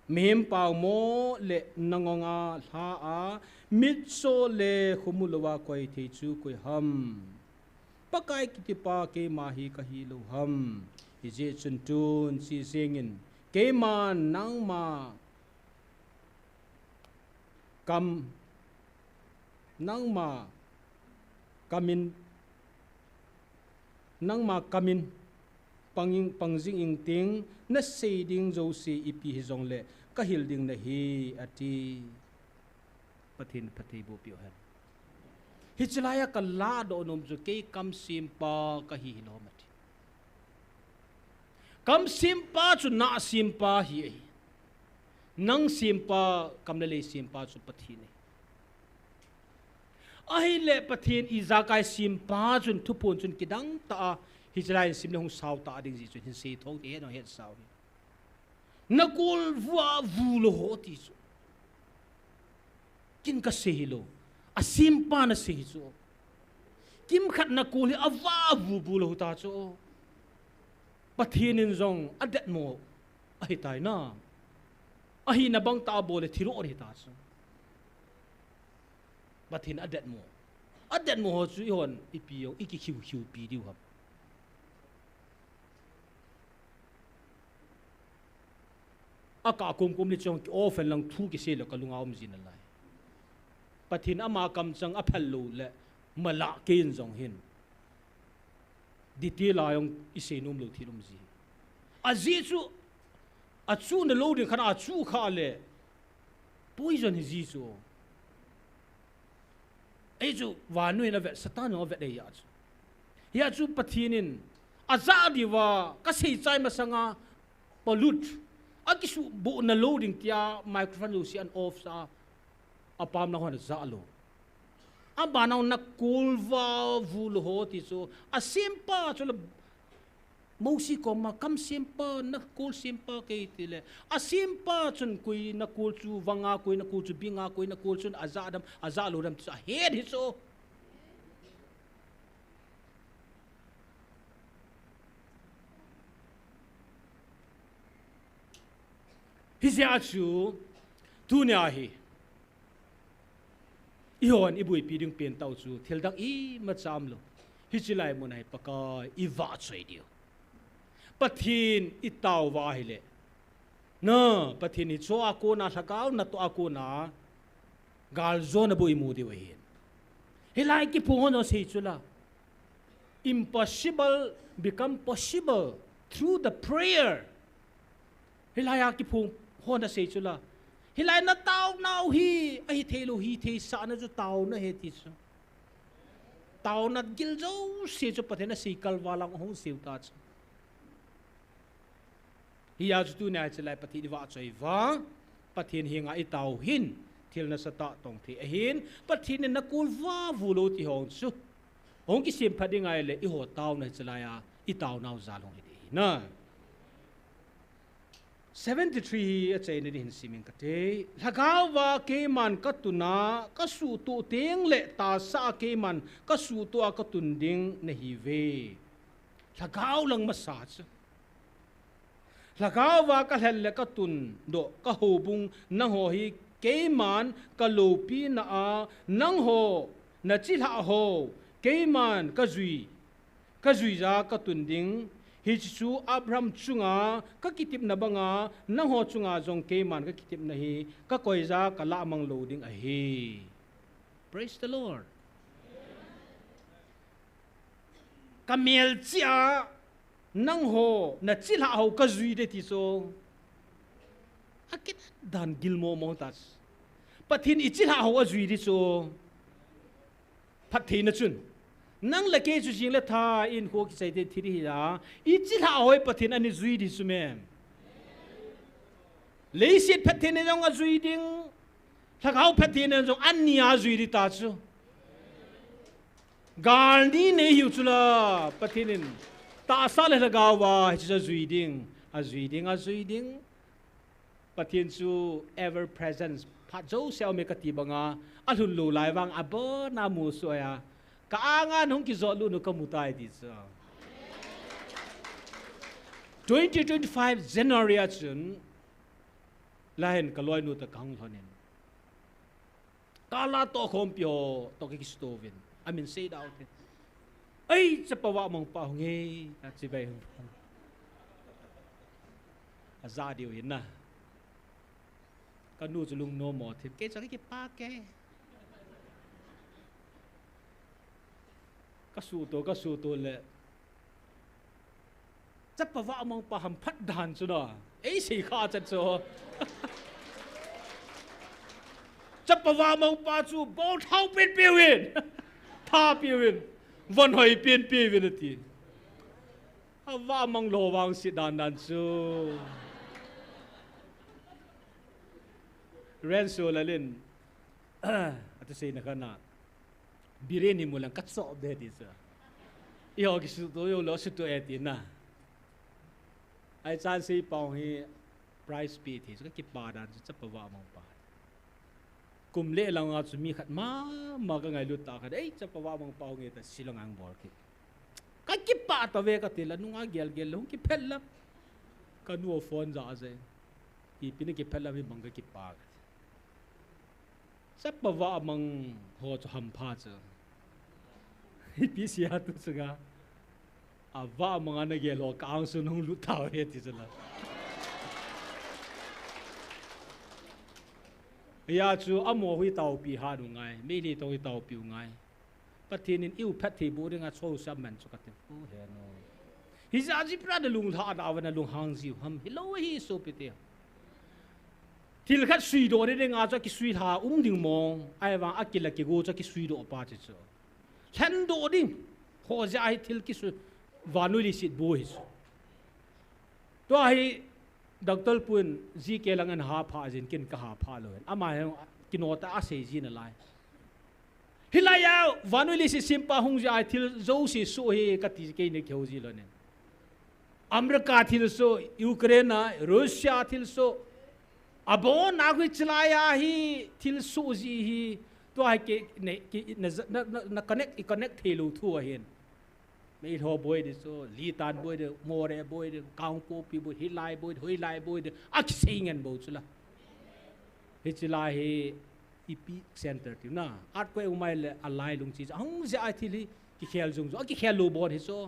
Mihem paomo le nangonga lha a mitcho le khomu louva koi thei chu koi ham? Pakai kitipa keima hi kahi lou ham? Hijeh chun tun chejeng in, keima nangma kam, nangma kam in, nangma kam in pang in, pang jing inge, nasei ding jouse ipi hijongle kahil ding nahi, ati. Pathen phatthei boh peh u hen. Hiche laiya kaladoh nom chu kei kamsempa kahi hilou ham ati. Kamsempa chu nasempa hi ahi. Nang sempa, kam le lei sempa chu Pathen ahi. Ahile Pathen ijakai sempa chun thuphon chun kidang tah a, hiche lai hin sim le hung sao tah ding jeh chun hin sei thou te, het nang het sao hi. Nakol vua vu lou ho ti chu. Ken kasei hilou. Asempa nasei chu. Kimkhat nakol hi ava vu bu lou ta chu. Pathen in jong adetmo ahitai na. Ahina bang tah a bol le thilou ahi ta chu. Pathen adetmo. Adetmo ho chu eihon ipi jong ikikhiu khiu pi diu ham. Akah komkom le chong ki off hen lang thu kisei le kalunga um ji nalai. Pathen ama kamchang aphal lou le malah kei in jong hin. Detail a jong isei nom lou thil um ji. Ajeh chu, achu nalou ding khat a chu kha le poison hi ji chu. Ei chu vannoi in avet, Satan jong avet ahi a chu. Hia chu Pathen in ajah diuva kasei chai masanga pollute, akisuboh nalou ding tia microphone jouse ahin off sah a, apamna hon ajah lou. Abana nakol vua vu lou ho ti chu, asempa chu la Mosi koma kamsempa, nakol sempa kei tile, asempa chun koi nakol chu vanga, koi nakol chu binga, koi nakol chun ajah dem, ajah lou dem ti chu ahet hi chu. Hijeh a chu, Tunia hi ihon ibuipi ding pen tau chu thil dang imacha umlou. Hiche lai mun a hi Pakai ivahchoi diu. Pathen itao uva ahile, na, Pathen hi cho a kona, lhagao natoh a kona galjona bou imu diu ahin. Hilai kiphong hon asei chu la, impossible become possible through the prayer. Hilai a kiphong hon asei chu la, hilai nataonau hi ahitheilou, hitheisahna chu taona ahi ti chu. Taona gil jouse chu Pathen asei kalval a hung sei u ta chu. Hia chu tunia hiche lai Pathen ivahchoi uva, Pathen henga itao hin thil nasatah tong thei ahin, Pathen in nakol uva vu lou ti hong chu hung kisemphat ding ahile, eiho taona hiche lai a itaonau jal hung hi ding ahi na. Seventy-three hi achaina ding hin sim inge kati. Lhagao va keiman katun a, kasuhtoh tengle tahsa a keiman kasuhtoh a katun ding nahiuve. Lhagao lang masa chu. Lhagao va kalhen le katundoh, kahoubung nangho hi keiman kaloupina a, nangho nachilhah ho keiman kajui, kajuija katun ding. Hiche chu Abraham chunga kakitepna banga, nangho chunga jong keiman kakitepna hi kakoija kalahmang lou ding ahi. Praise the Lord. Kamelchih a nangho nachilhah ho kajui ding ti chu, akidan gilmo mo ta chu. Pathen ichilhah ho ajui ding chu phattheina chun, nang le kei chu jing le tha in kho kichai te thi ding hi a, ichilhah ho hi Pathen ana jui ding chu me. Leiset phattheina jong ajui ding, lhagao phattheina jong ani a ajui ding ta chu. Gal ni nei hiu chu la, Pathen in tahsa le lhagao va hiche chu ajui ding, ajui ding, ajui ding. Pathen chu ever present, phat jouse a um e kati banga, alhun lou lai vang abona musoh a, ka anga hung kijotlut u kamu tai ti chu. Twenty twenty-five January a chun, lahin kaloinu toh kahung lhonin, kala tohkhompi ho toh kakisuto uvin, amin seida u te. Ei, chapa vahmang pa hung e, achibai hung. Aja diu hin na. Kanu chu lungnom mo thim, kei chu kakipa e. Kasuto, kasuto le, chapa vahmang pa hamphat dan chu na, eisei kha chat chu. Chapa vahmang pa chu bolthao pen peuvin, tha peuvin, von hoi pen peuvin ati. Avahmang lou vangset dan dan chu. Renso Lalin atuseina khat na, Biren hi mu leng kachop de ti chu. Eiho kisuto joulou suto e ti na. Ahi chan seipau hi prize pe thei chu kakipa dan chu chapa vahmang pa. Kum le langa chu mi khat mama kangailut tah khat, ei, chapa vahmang pa hung e ta Shillong a hung bol kit. Kakipah tave kati la, nunga gelgel le hung kiphet lam. Kanu a phone ja jeng. Ipi na kiphet lam hi bang kakipa kati. Chapa vahmang ho chu hampha chu. Ipi sia tu chunga, avahmang a nagel ho ka angsun hung lut tauve ti chu la. Hia chu amaho hi taopi hat u ngai, Meitei toh hi taopi u ngai. Pathen in eiu phatthei boh dinga chonsah man chu kati. O he no. Hijeh a jipra nalunglhah da uva nalunghang jiu ham, hilou hi sopite. Thil khat suidoh ding dinga chu akisuilha um ding mong, ahivang akila kigo chu akisuidoh pa chu chu. Lhendoh ding. Hojeh a hi thil kisui, vannoi leiset bou hi chu. Tua hi Doctor pun G K lang in hapha jin, ken kahapha lou hin. Ama hi kinotah a asei ji nalai. Hilai a vannoi leiset sempa hung jeh a thil jouse soh hi kati, keini kihou ji lou nin. America thilsoh, Ukraine a, Russia thilsoh, abon a koi chilai a hi thilsoh ji hi, tua hi ke, ne, ke, na, na, na, na connect, i connect theilou thu ahin. Meilhei boi ding chu, Litan boi ding, Moreh boi ding, Kangpokpi boi, hilai boi ding, hoilai boi ding, akisei ngen bou chu la. Hiche lai hi epi center tiu na. Earthquake umai le alai lungchi chu. Ahung jeh a thil hi kikhel jong jong. Akikhel lou bon hi chu.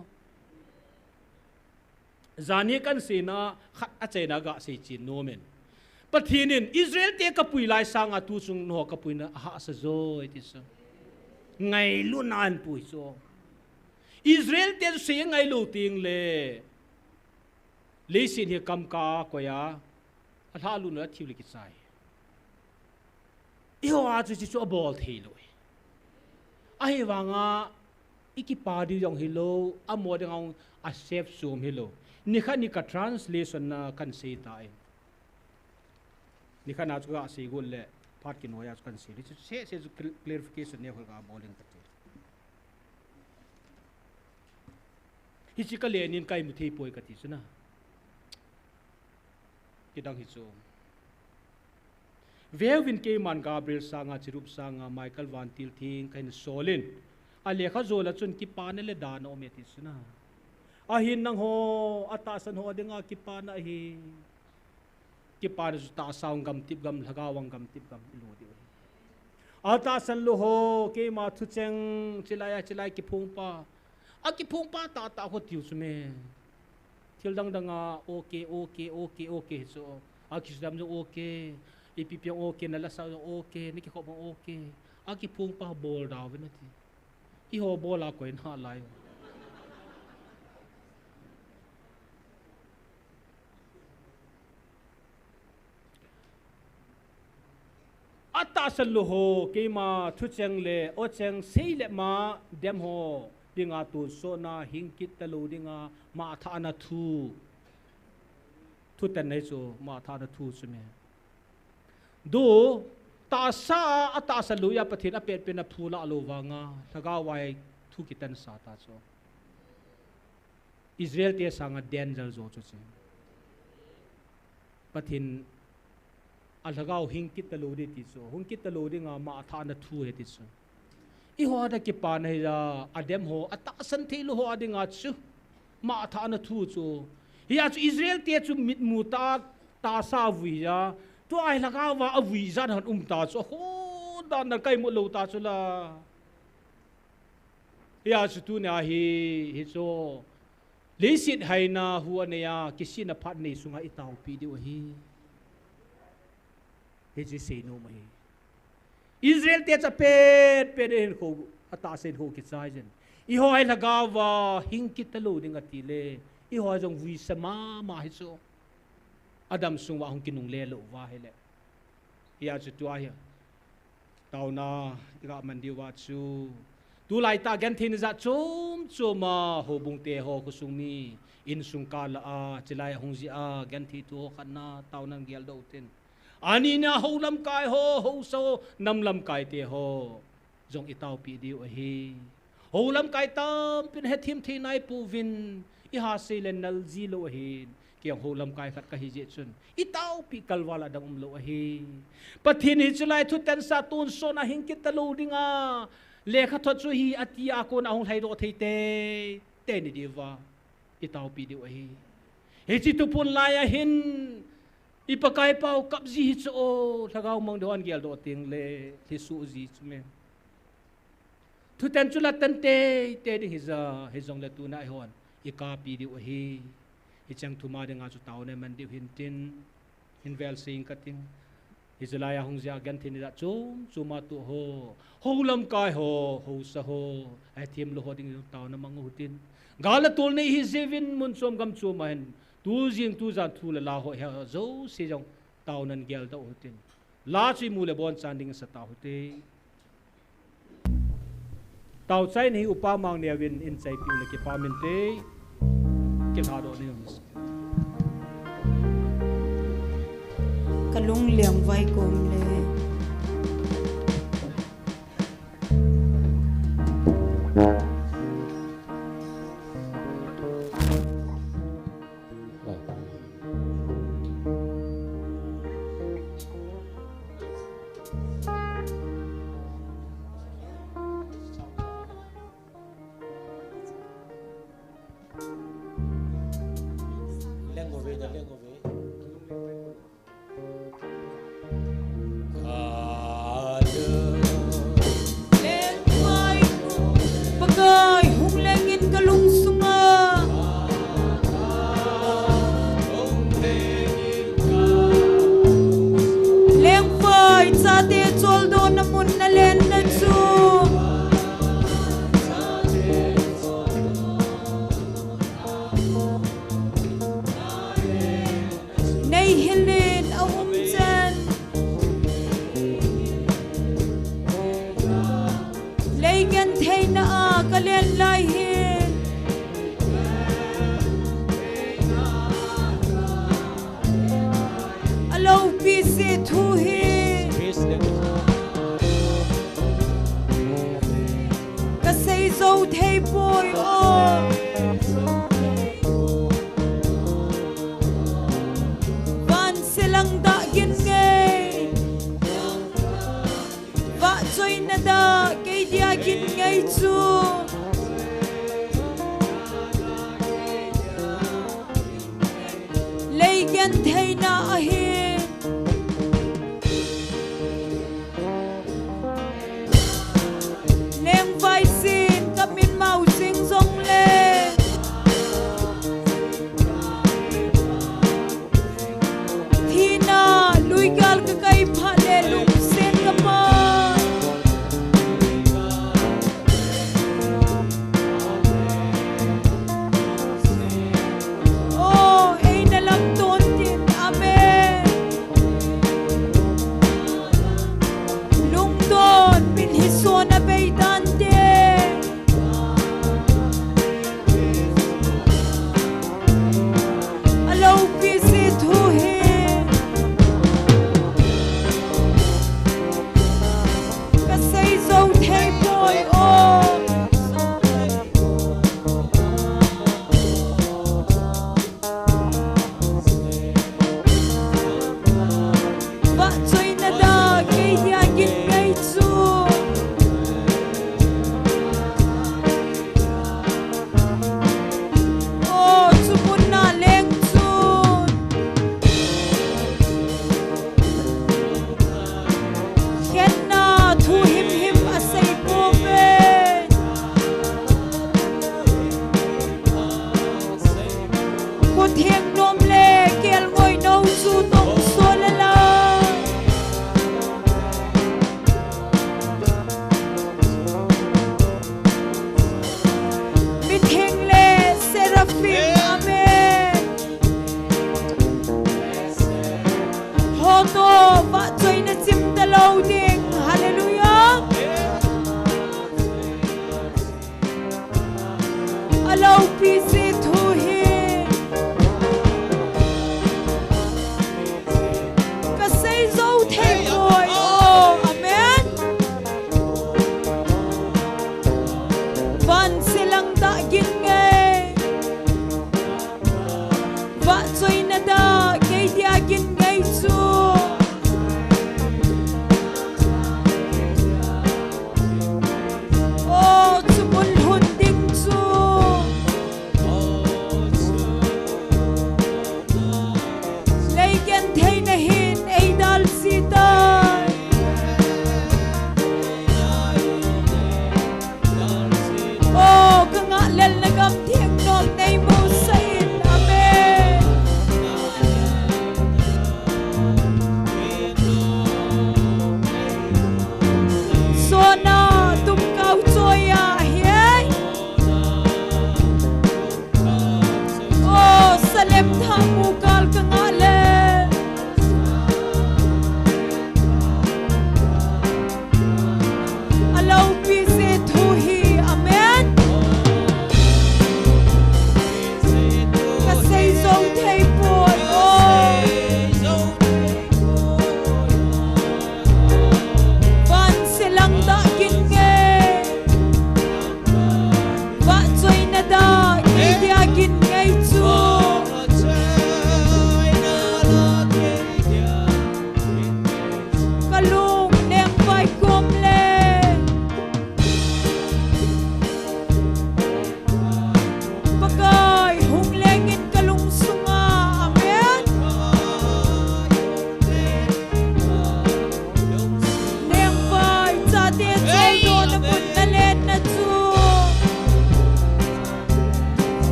Jani kahin seina khat achaina gasei chen nom in. Pathen in Israel te kapui lai sanga tuchung nangho kapuina ahahsa joi ti chu. Ngailutna ahin pui chu. Israel te chu sei ngailou teng le. Leiset hi kamkap a koi a. Alhalut nau a thiu le kichai. Eiho a chu hichu abol thei lou. Ahivanga, ikipa diu jong hilou, amaho dinga a safe som hilou. Nikhat ni ka translation na kahin sei tai. Nikhat na chu kasei got le, phat kinoi a chu kahin sei. Hichu seh seh chu cl-, clarification nei ho kabol in kati. Hiche ka le nin ka imu thei poi kati chu na. Kidang hi chu. Veuvin keiman Gabriel sanga, Cherub sanga, Michael vantil theng kahin sol in. Alekha jol a chun kipana le dan aum e ti chu na. Ahin nangho, atahsan ho dinga kipana ahi. Kipana chu tahsa a gamtip gam, lhagao a gamtip gam ilu diu ahi. Atahsan lou ho, keima thucheng, chilai a, chilai kiphongpa. Akiphongpa tahtah ho tiu chu me. Thil dang dang a, okay, okay, okay, okay, chu. Akisudam chu okay. Ipi pi okay, nalasa chu okay, nakikhop okay. Akiphongpa bol dau ve nati. Eiho bol a koi nalai. Atahsan lou ho, keima thucheng le, ocheng sei le ma, dem ho, dinga tonsotna, hing kit talou dinga, mah thahna thu. Thutan nei chu, mah thahna thu chu me. Du, tahsa, atahsan lou a Pathen apet pen a phu lah lou vanga, lhagao vai thu kitan sa ta chu. Israel te sanga danger jo chu chu. Pathen a lhagao hing kit talou di ti chu. Hung kit talou dinga mah thahna thu ahi ti chu. Eiho a kipana hi a, adem ho, atahsan thei lou ho a dinga chu. Mah thahna thu chu. Hia chu Israel te chu mitmu tah a tahsa avui a. Tua hi lhagao va avui jan han um ta chu. Ho dan na kai mu lou ta chu la. Hia chu tunia hi, hichu. Leiset haina hu anei a, kisihna phat nei sunga itaopi diu ahi. Hichu seinom ahi. Israel te chu apet pet in kho, atahsan kho kichai jin. Eiho hi lhagao va hing kit talou ding ati le. Eiho jong vuisa mama hi chu. Adam sung va hung kinungle lou va hile. Hia chu tua hi. Taona, iga man diu va chu. Tulai tah genthei ni jat chom chom a, houbung te ho khosung mi, insung kal a, chilai a hung jia, genthei tu ho khat na, taona in geldoh tin. Ani na ho lamkai ho, haosa ho, nam lamkai te ho. Jong itaopi diu ahi. Ho lamkai tampin hethem thei nai pouvin, iha sei le nal ji lou ahin. Kei ho lamkai khat kahi jeh chun. Itaopi kalval a dang um lou ahi. Pathen hi chulai thutan sa tonsot a hing kit talou dinga. Lekha thot chu hi ati a kona hung lhaidoh thei te. Te ni diu va. Itaopi diu ahi. Hiche thuphon lai a hin. I Pakai pau kap ji hi chu o. Lhagao mang deu an geldoh teng le. Lhisu ji chu me. Thutan chu la tan tei tei ding hi ja, hijongle tuna eihon, ikapi diu ahi. Hicheng thuma dinga chu taona man diu hin tin, hin vel sing kating. Hiche lai a hung jia genthei ni jat chom chom a tu ho. Ho lamkai ho, haosa ho. Ahethem lou ho ding taona mang u tin. Gal a tol nei hi jiuvin mun chom gam chom a hin. Tu jing tu jan thu le la ho hi jouse jong taona in geldoh u tin. La chu imu le bonchan ding sa tau hite. Tao chai ni upa mang neo vin in chai piu le kipa min te. Kilha doh ni. Ka lung liang vai kom le. Lengove da, lengove. Te choldona mun nalenna chu neihil in aum chan. Lei gentheina a kalen lai hi. Aloupi jeh thu hi. Kasei jou thei poi o. Vansilang dah gin ngei. Vahchoina dah kei dia gin ngei chu. Lei gentheina ahi. Lengvai sin kamin mau sing jong le. Thina lui gal kakai pha le lungsen kapa. O, eina lamton tin, amen. Lungdon min hi sona bei tante. Aloupi jeh thu hi. Kasei jou thei poi o. Vahchoina dah kei dia gin ngei chu. O, chu mun a leng chun. Khenna thu himhim asei pouve. Khutheng nom le kelngoi nou chu tong sol a la. Mitheng le seraphim, amen. Hotoh vahchoina chim talou ding. Hallelujah. Aloupi jeh thu hi. Kasei jou thei poi o. Amen. Vansilang dah gin ngei. Vahchoina dah kei dia gin ngei chu. O, chu mun lhun ding chu.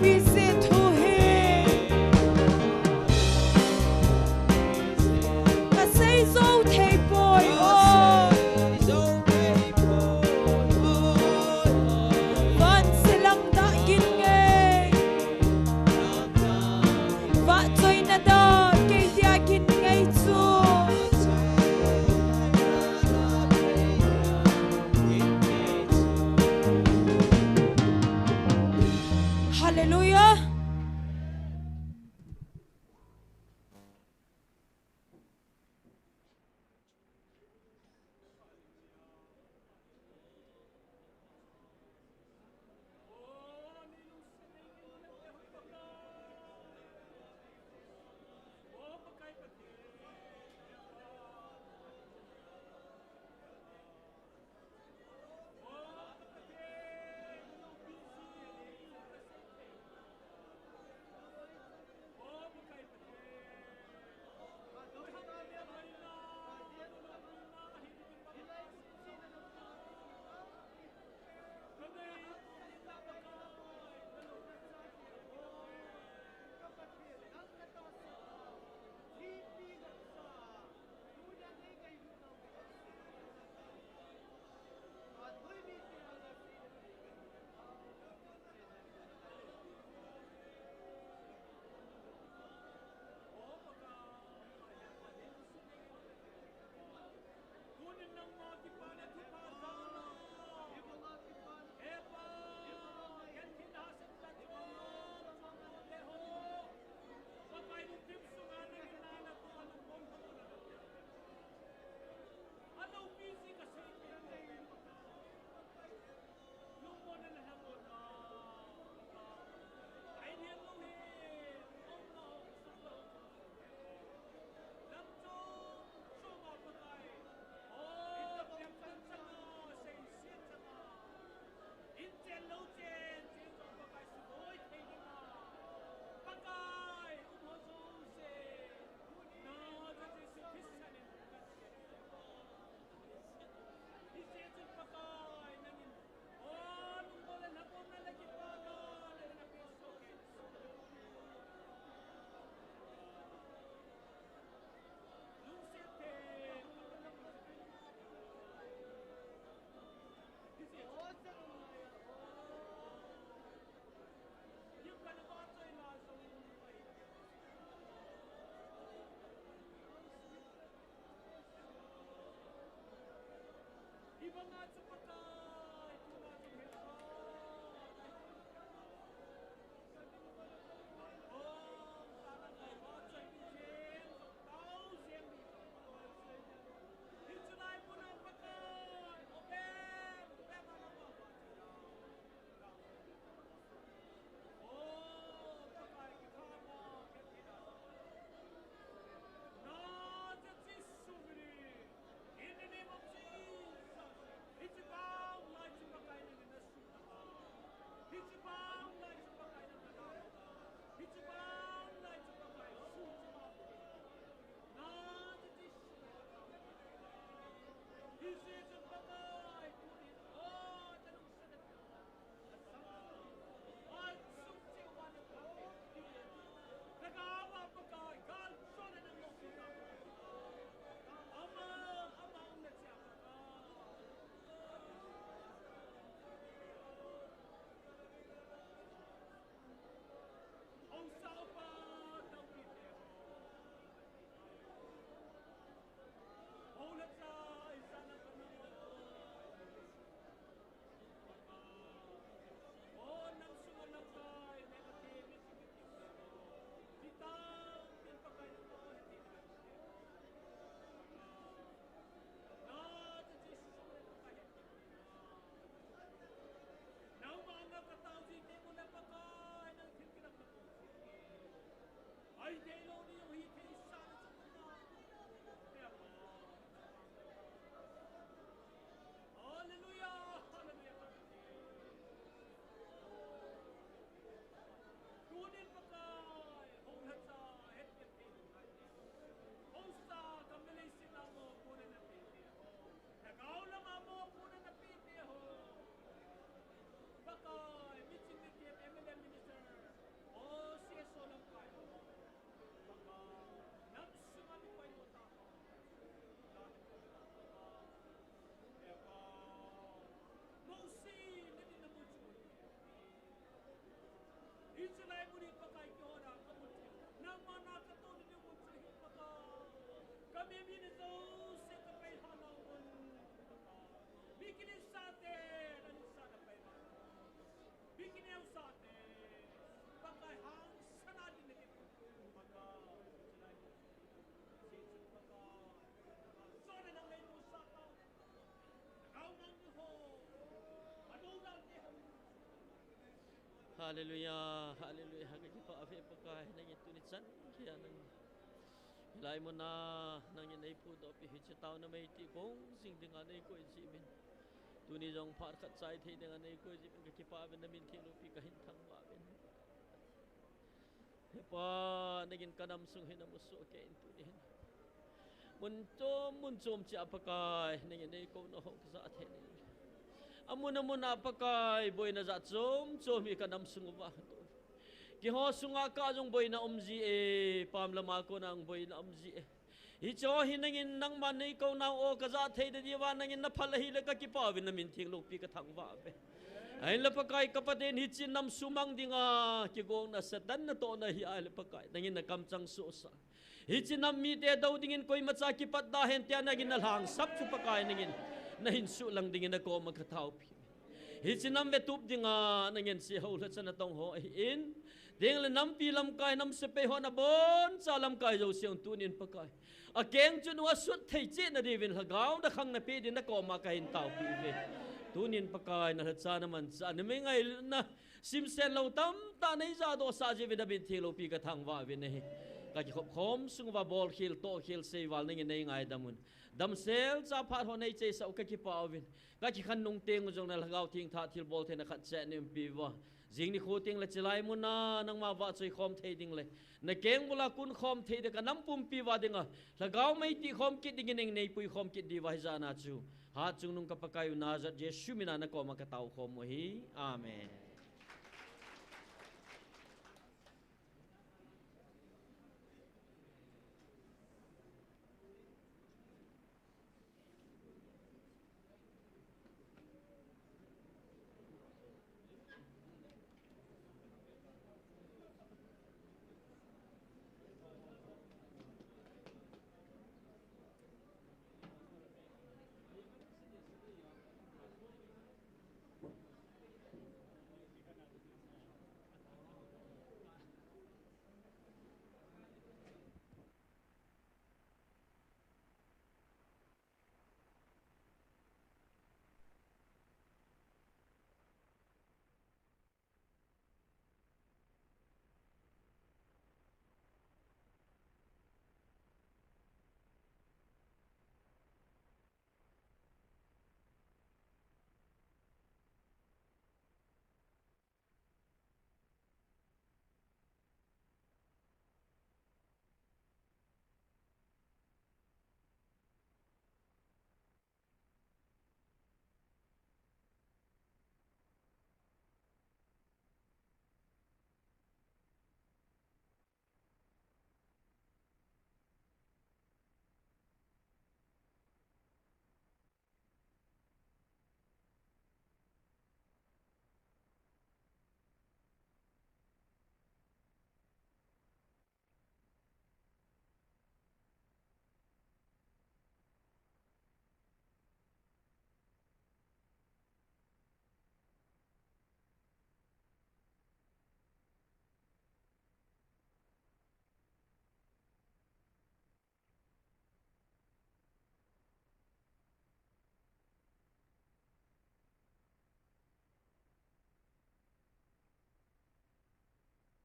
Busy thu hi kasei jou thei poi o. Van silang da gin ngei, vahchoina da kei dia gin ngei chu. Hallelujah. Hallelujah, hallelujah. Ka kipah ve Pakai, nangin tuni chan geiya nang hilai muna nangin nei pudoh pi, hiche taona meitih kong jing dinga nei koi jeh uvin, tuni jong phat khat chai thei dinga nei koi jeh uvin ka kipah ve, na min theng loupi ka hin thangvah ve. He Pa, nangin ka nam sung hi na musoh kei in tuni hin. Mun chom, mun chom cheh a Pakai, nangin nei kouna ho ka ja thei in. Amun amun a Pakai, boina jat chom chom hi ka nam sung uva. Keiho sunga kah jong boina um ji e, pam lama kona jong boina um ji e. Hiche ho hi nangin nangman nei kouna ho ka ja thei ding diuva nangin na phal ahile ka kipah uvin, na min theng loupi ka thangvah ve. Ahinla Pakai ka Pathen, hiche nam sumang dinga kigongna Satan natohna hi ahile Pakai, nangin na kamchang sohsah. Hiche nam mite dou dingin koimacha kipat da hen tia nangin na lhangsap chu Pakai, nangin na hin suhlang dingin na koma ka taopi. Hiche nam vetup dinga nangin sehoulhacha natong ho ahin, tengle nampi lamkai, nam sepai ho, na boncha lamkai jouse jong tunin Pakai, akeng chun u asut thei cheh na diuvin lhagao na khang na pe din na koma ka hin taopi uve. Tunin Pakai, na lhacha na mancha, na mi ngailutna simsen lou tamtah nei jadoh sah jeh uvin na min theng loupi ka thangvah uvin ahi. Ka kikhop khom sung uva bolkhel, tohkhel, seival nangin nei ngaidam un. Damsel cha phat ho nei cheisah u ka kipah uvin. Ka kikhen nung teng u jong na Lhagao Theng Thah thilbol theina khat cheh nei umpi uva. Jing nikho tengle chelai muna nangma vahchoi khom thei ding le na keng bula kun khom thei ding, ka nam pumpi uva dinga Lhagao mei tih khom kit dingin nei pui khom kit diuva hijat na chu Hatchungnung ka Pakai u Nazareth Jesu mina na koma ka tao khom u ahi. Amen.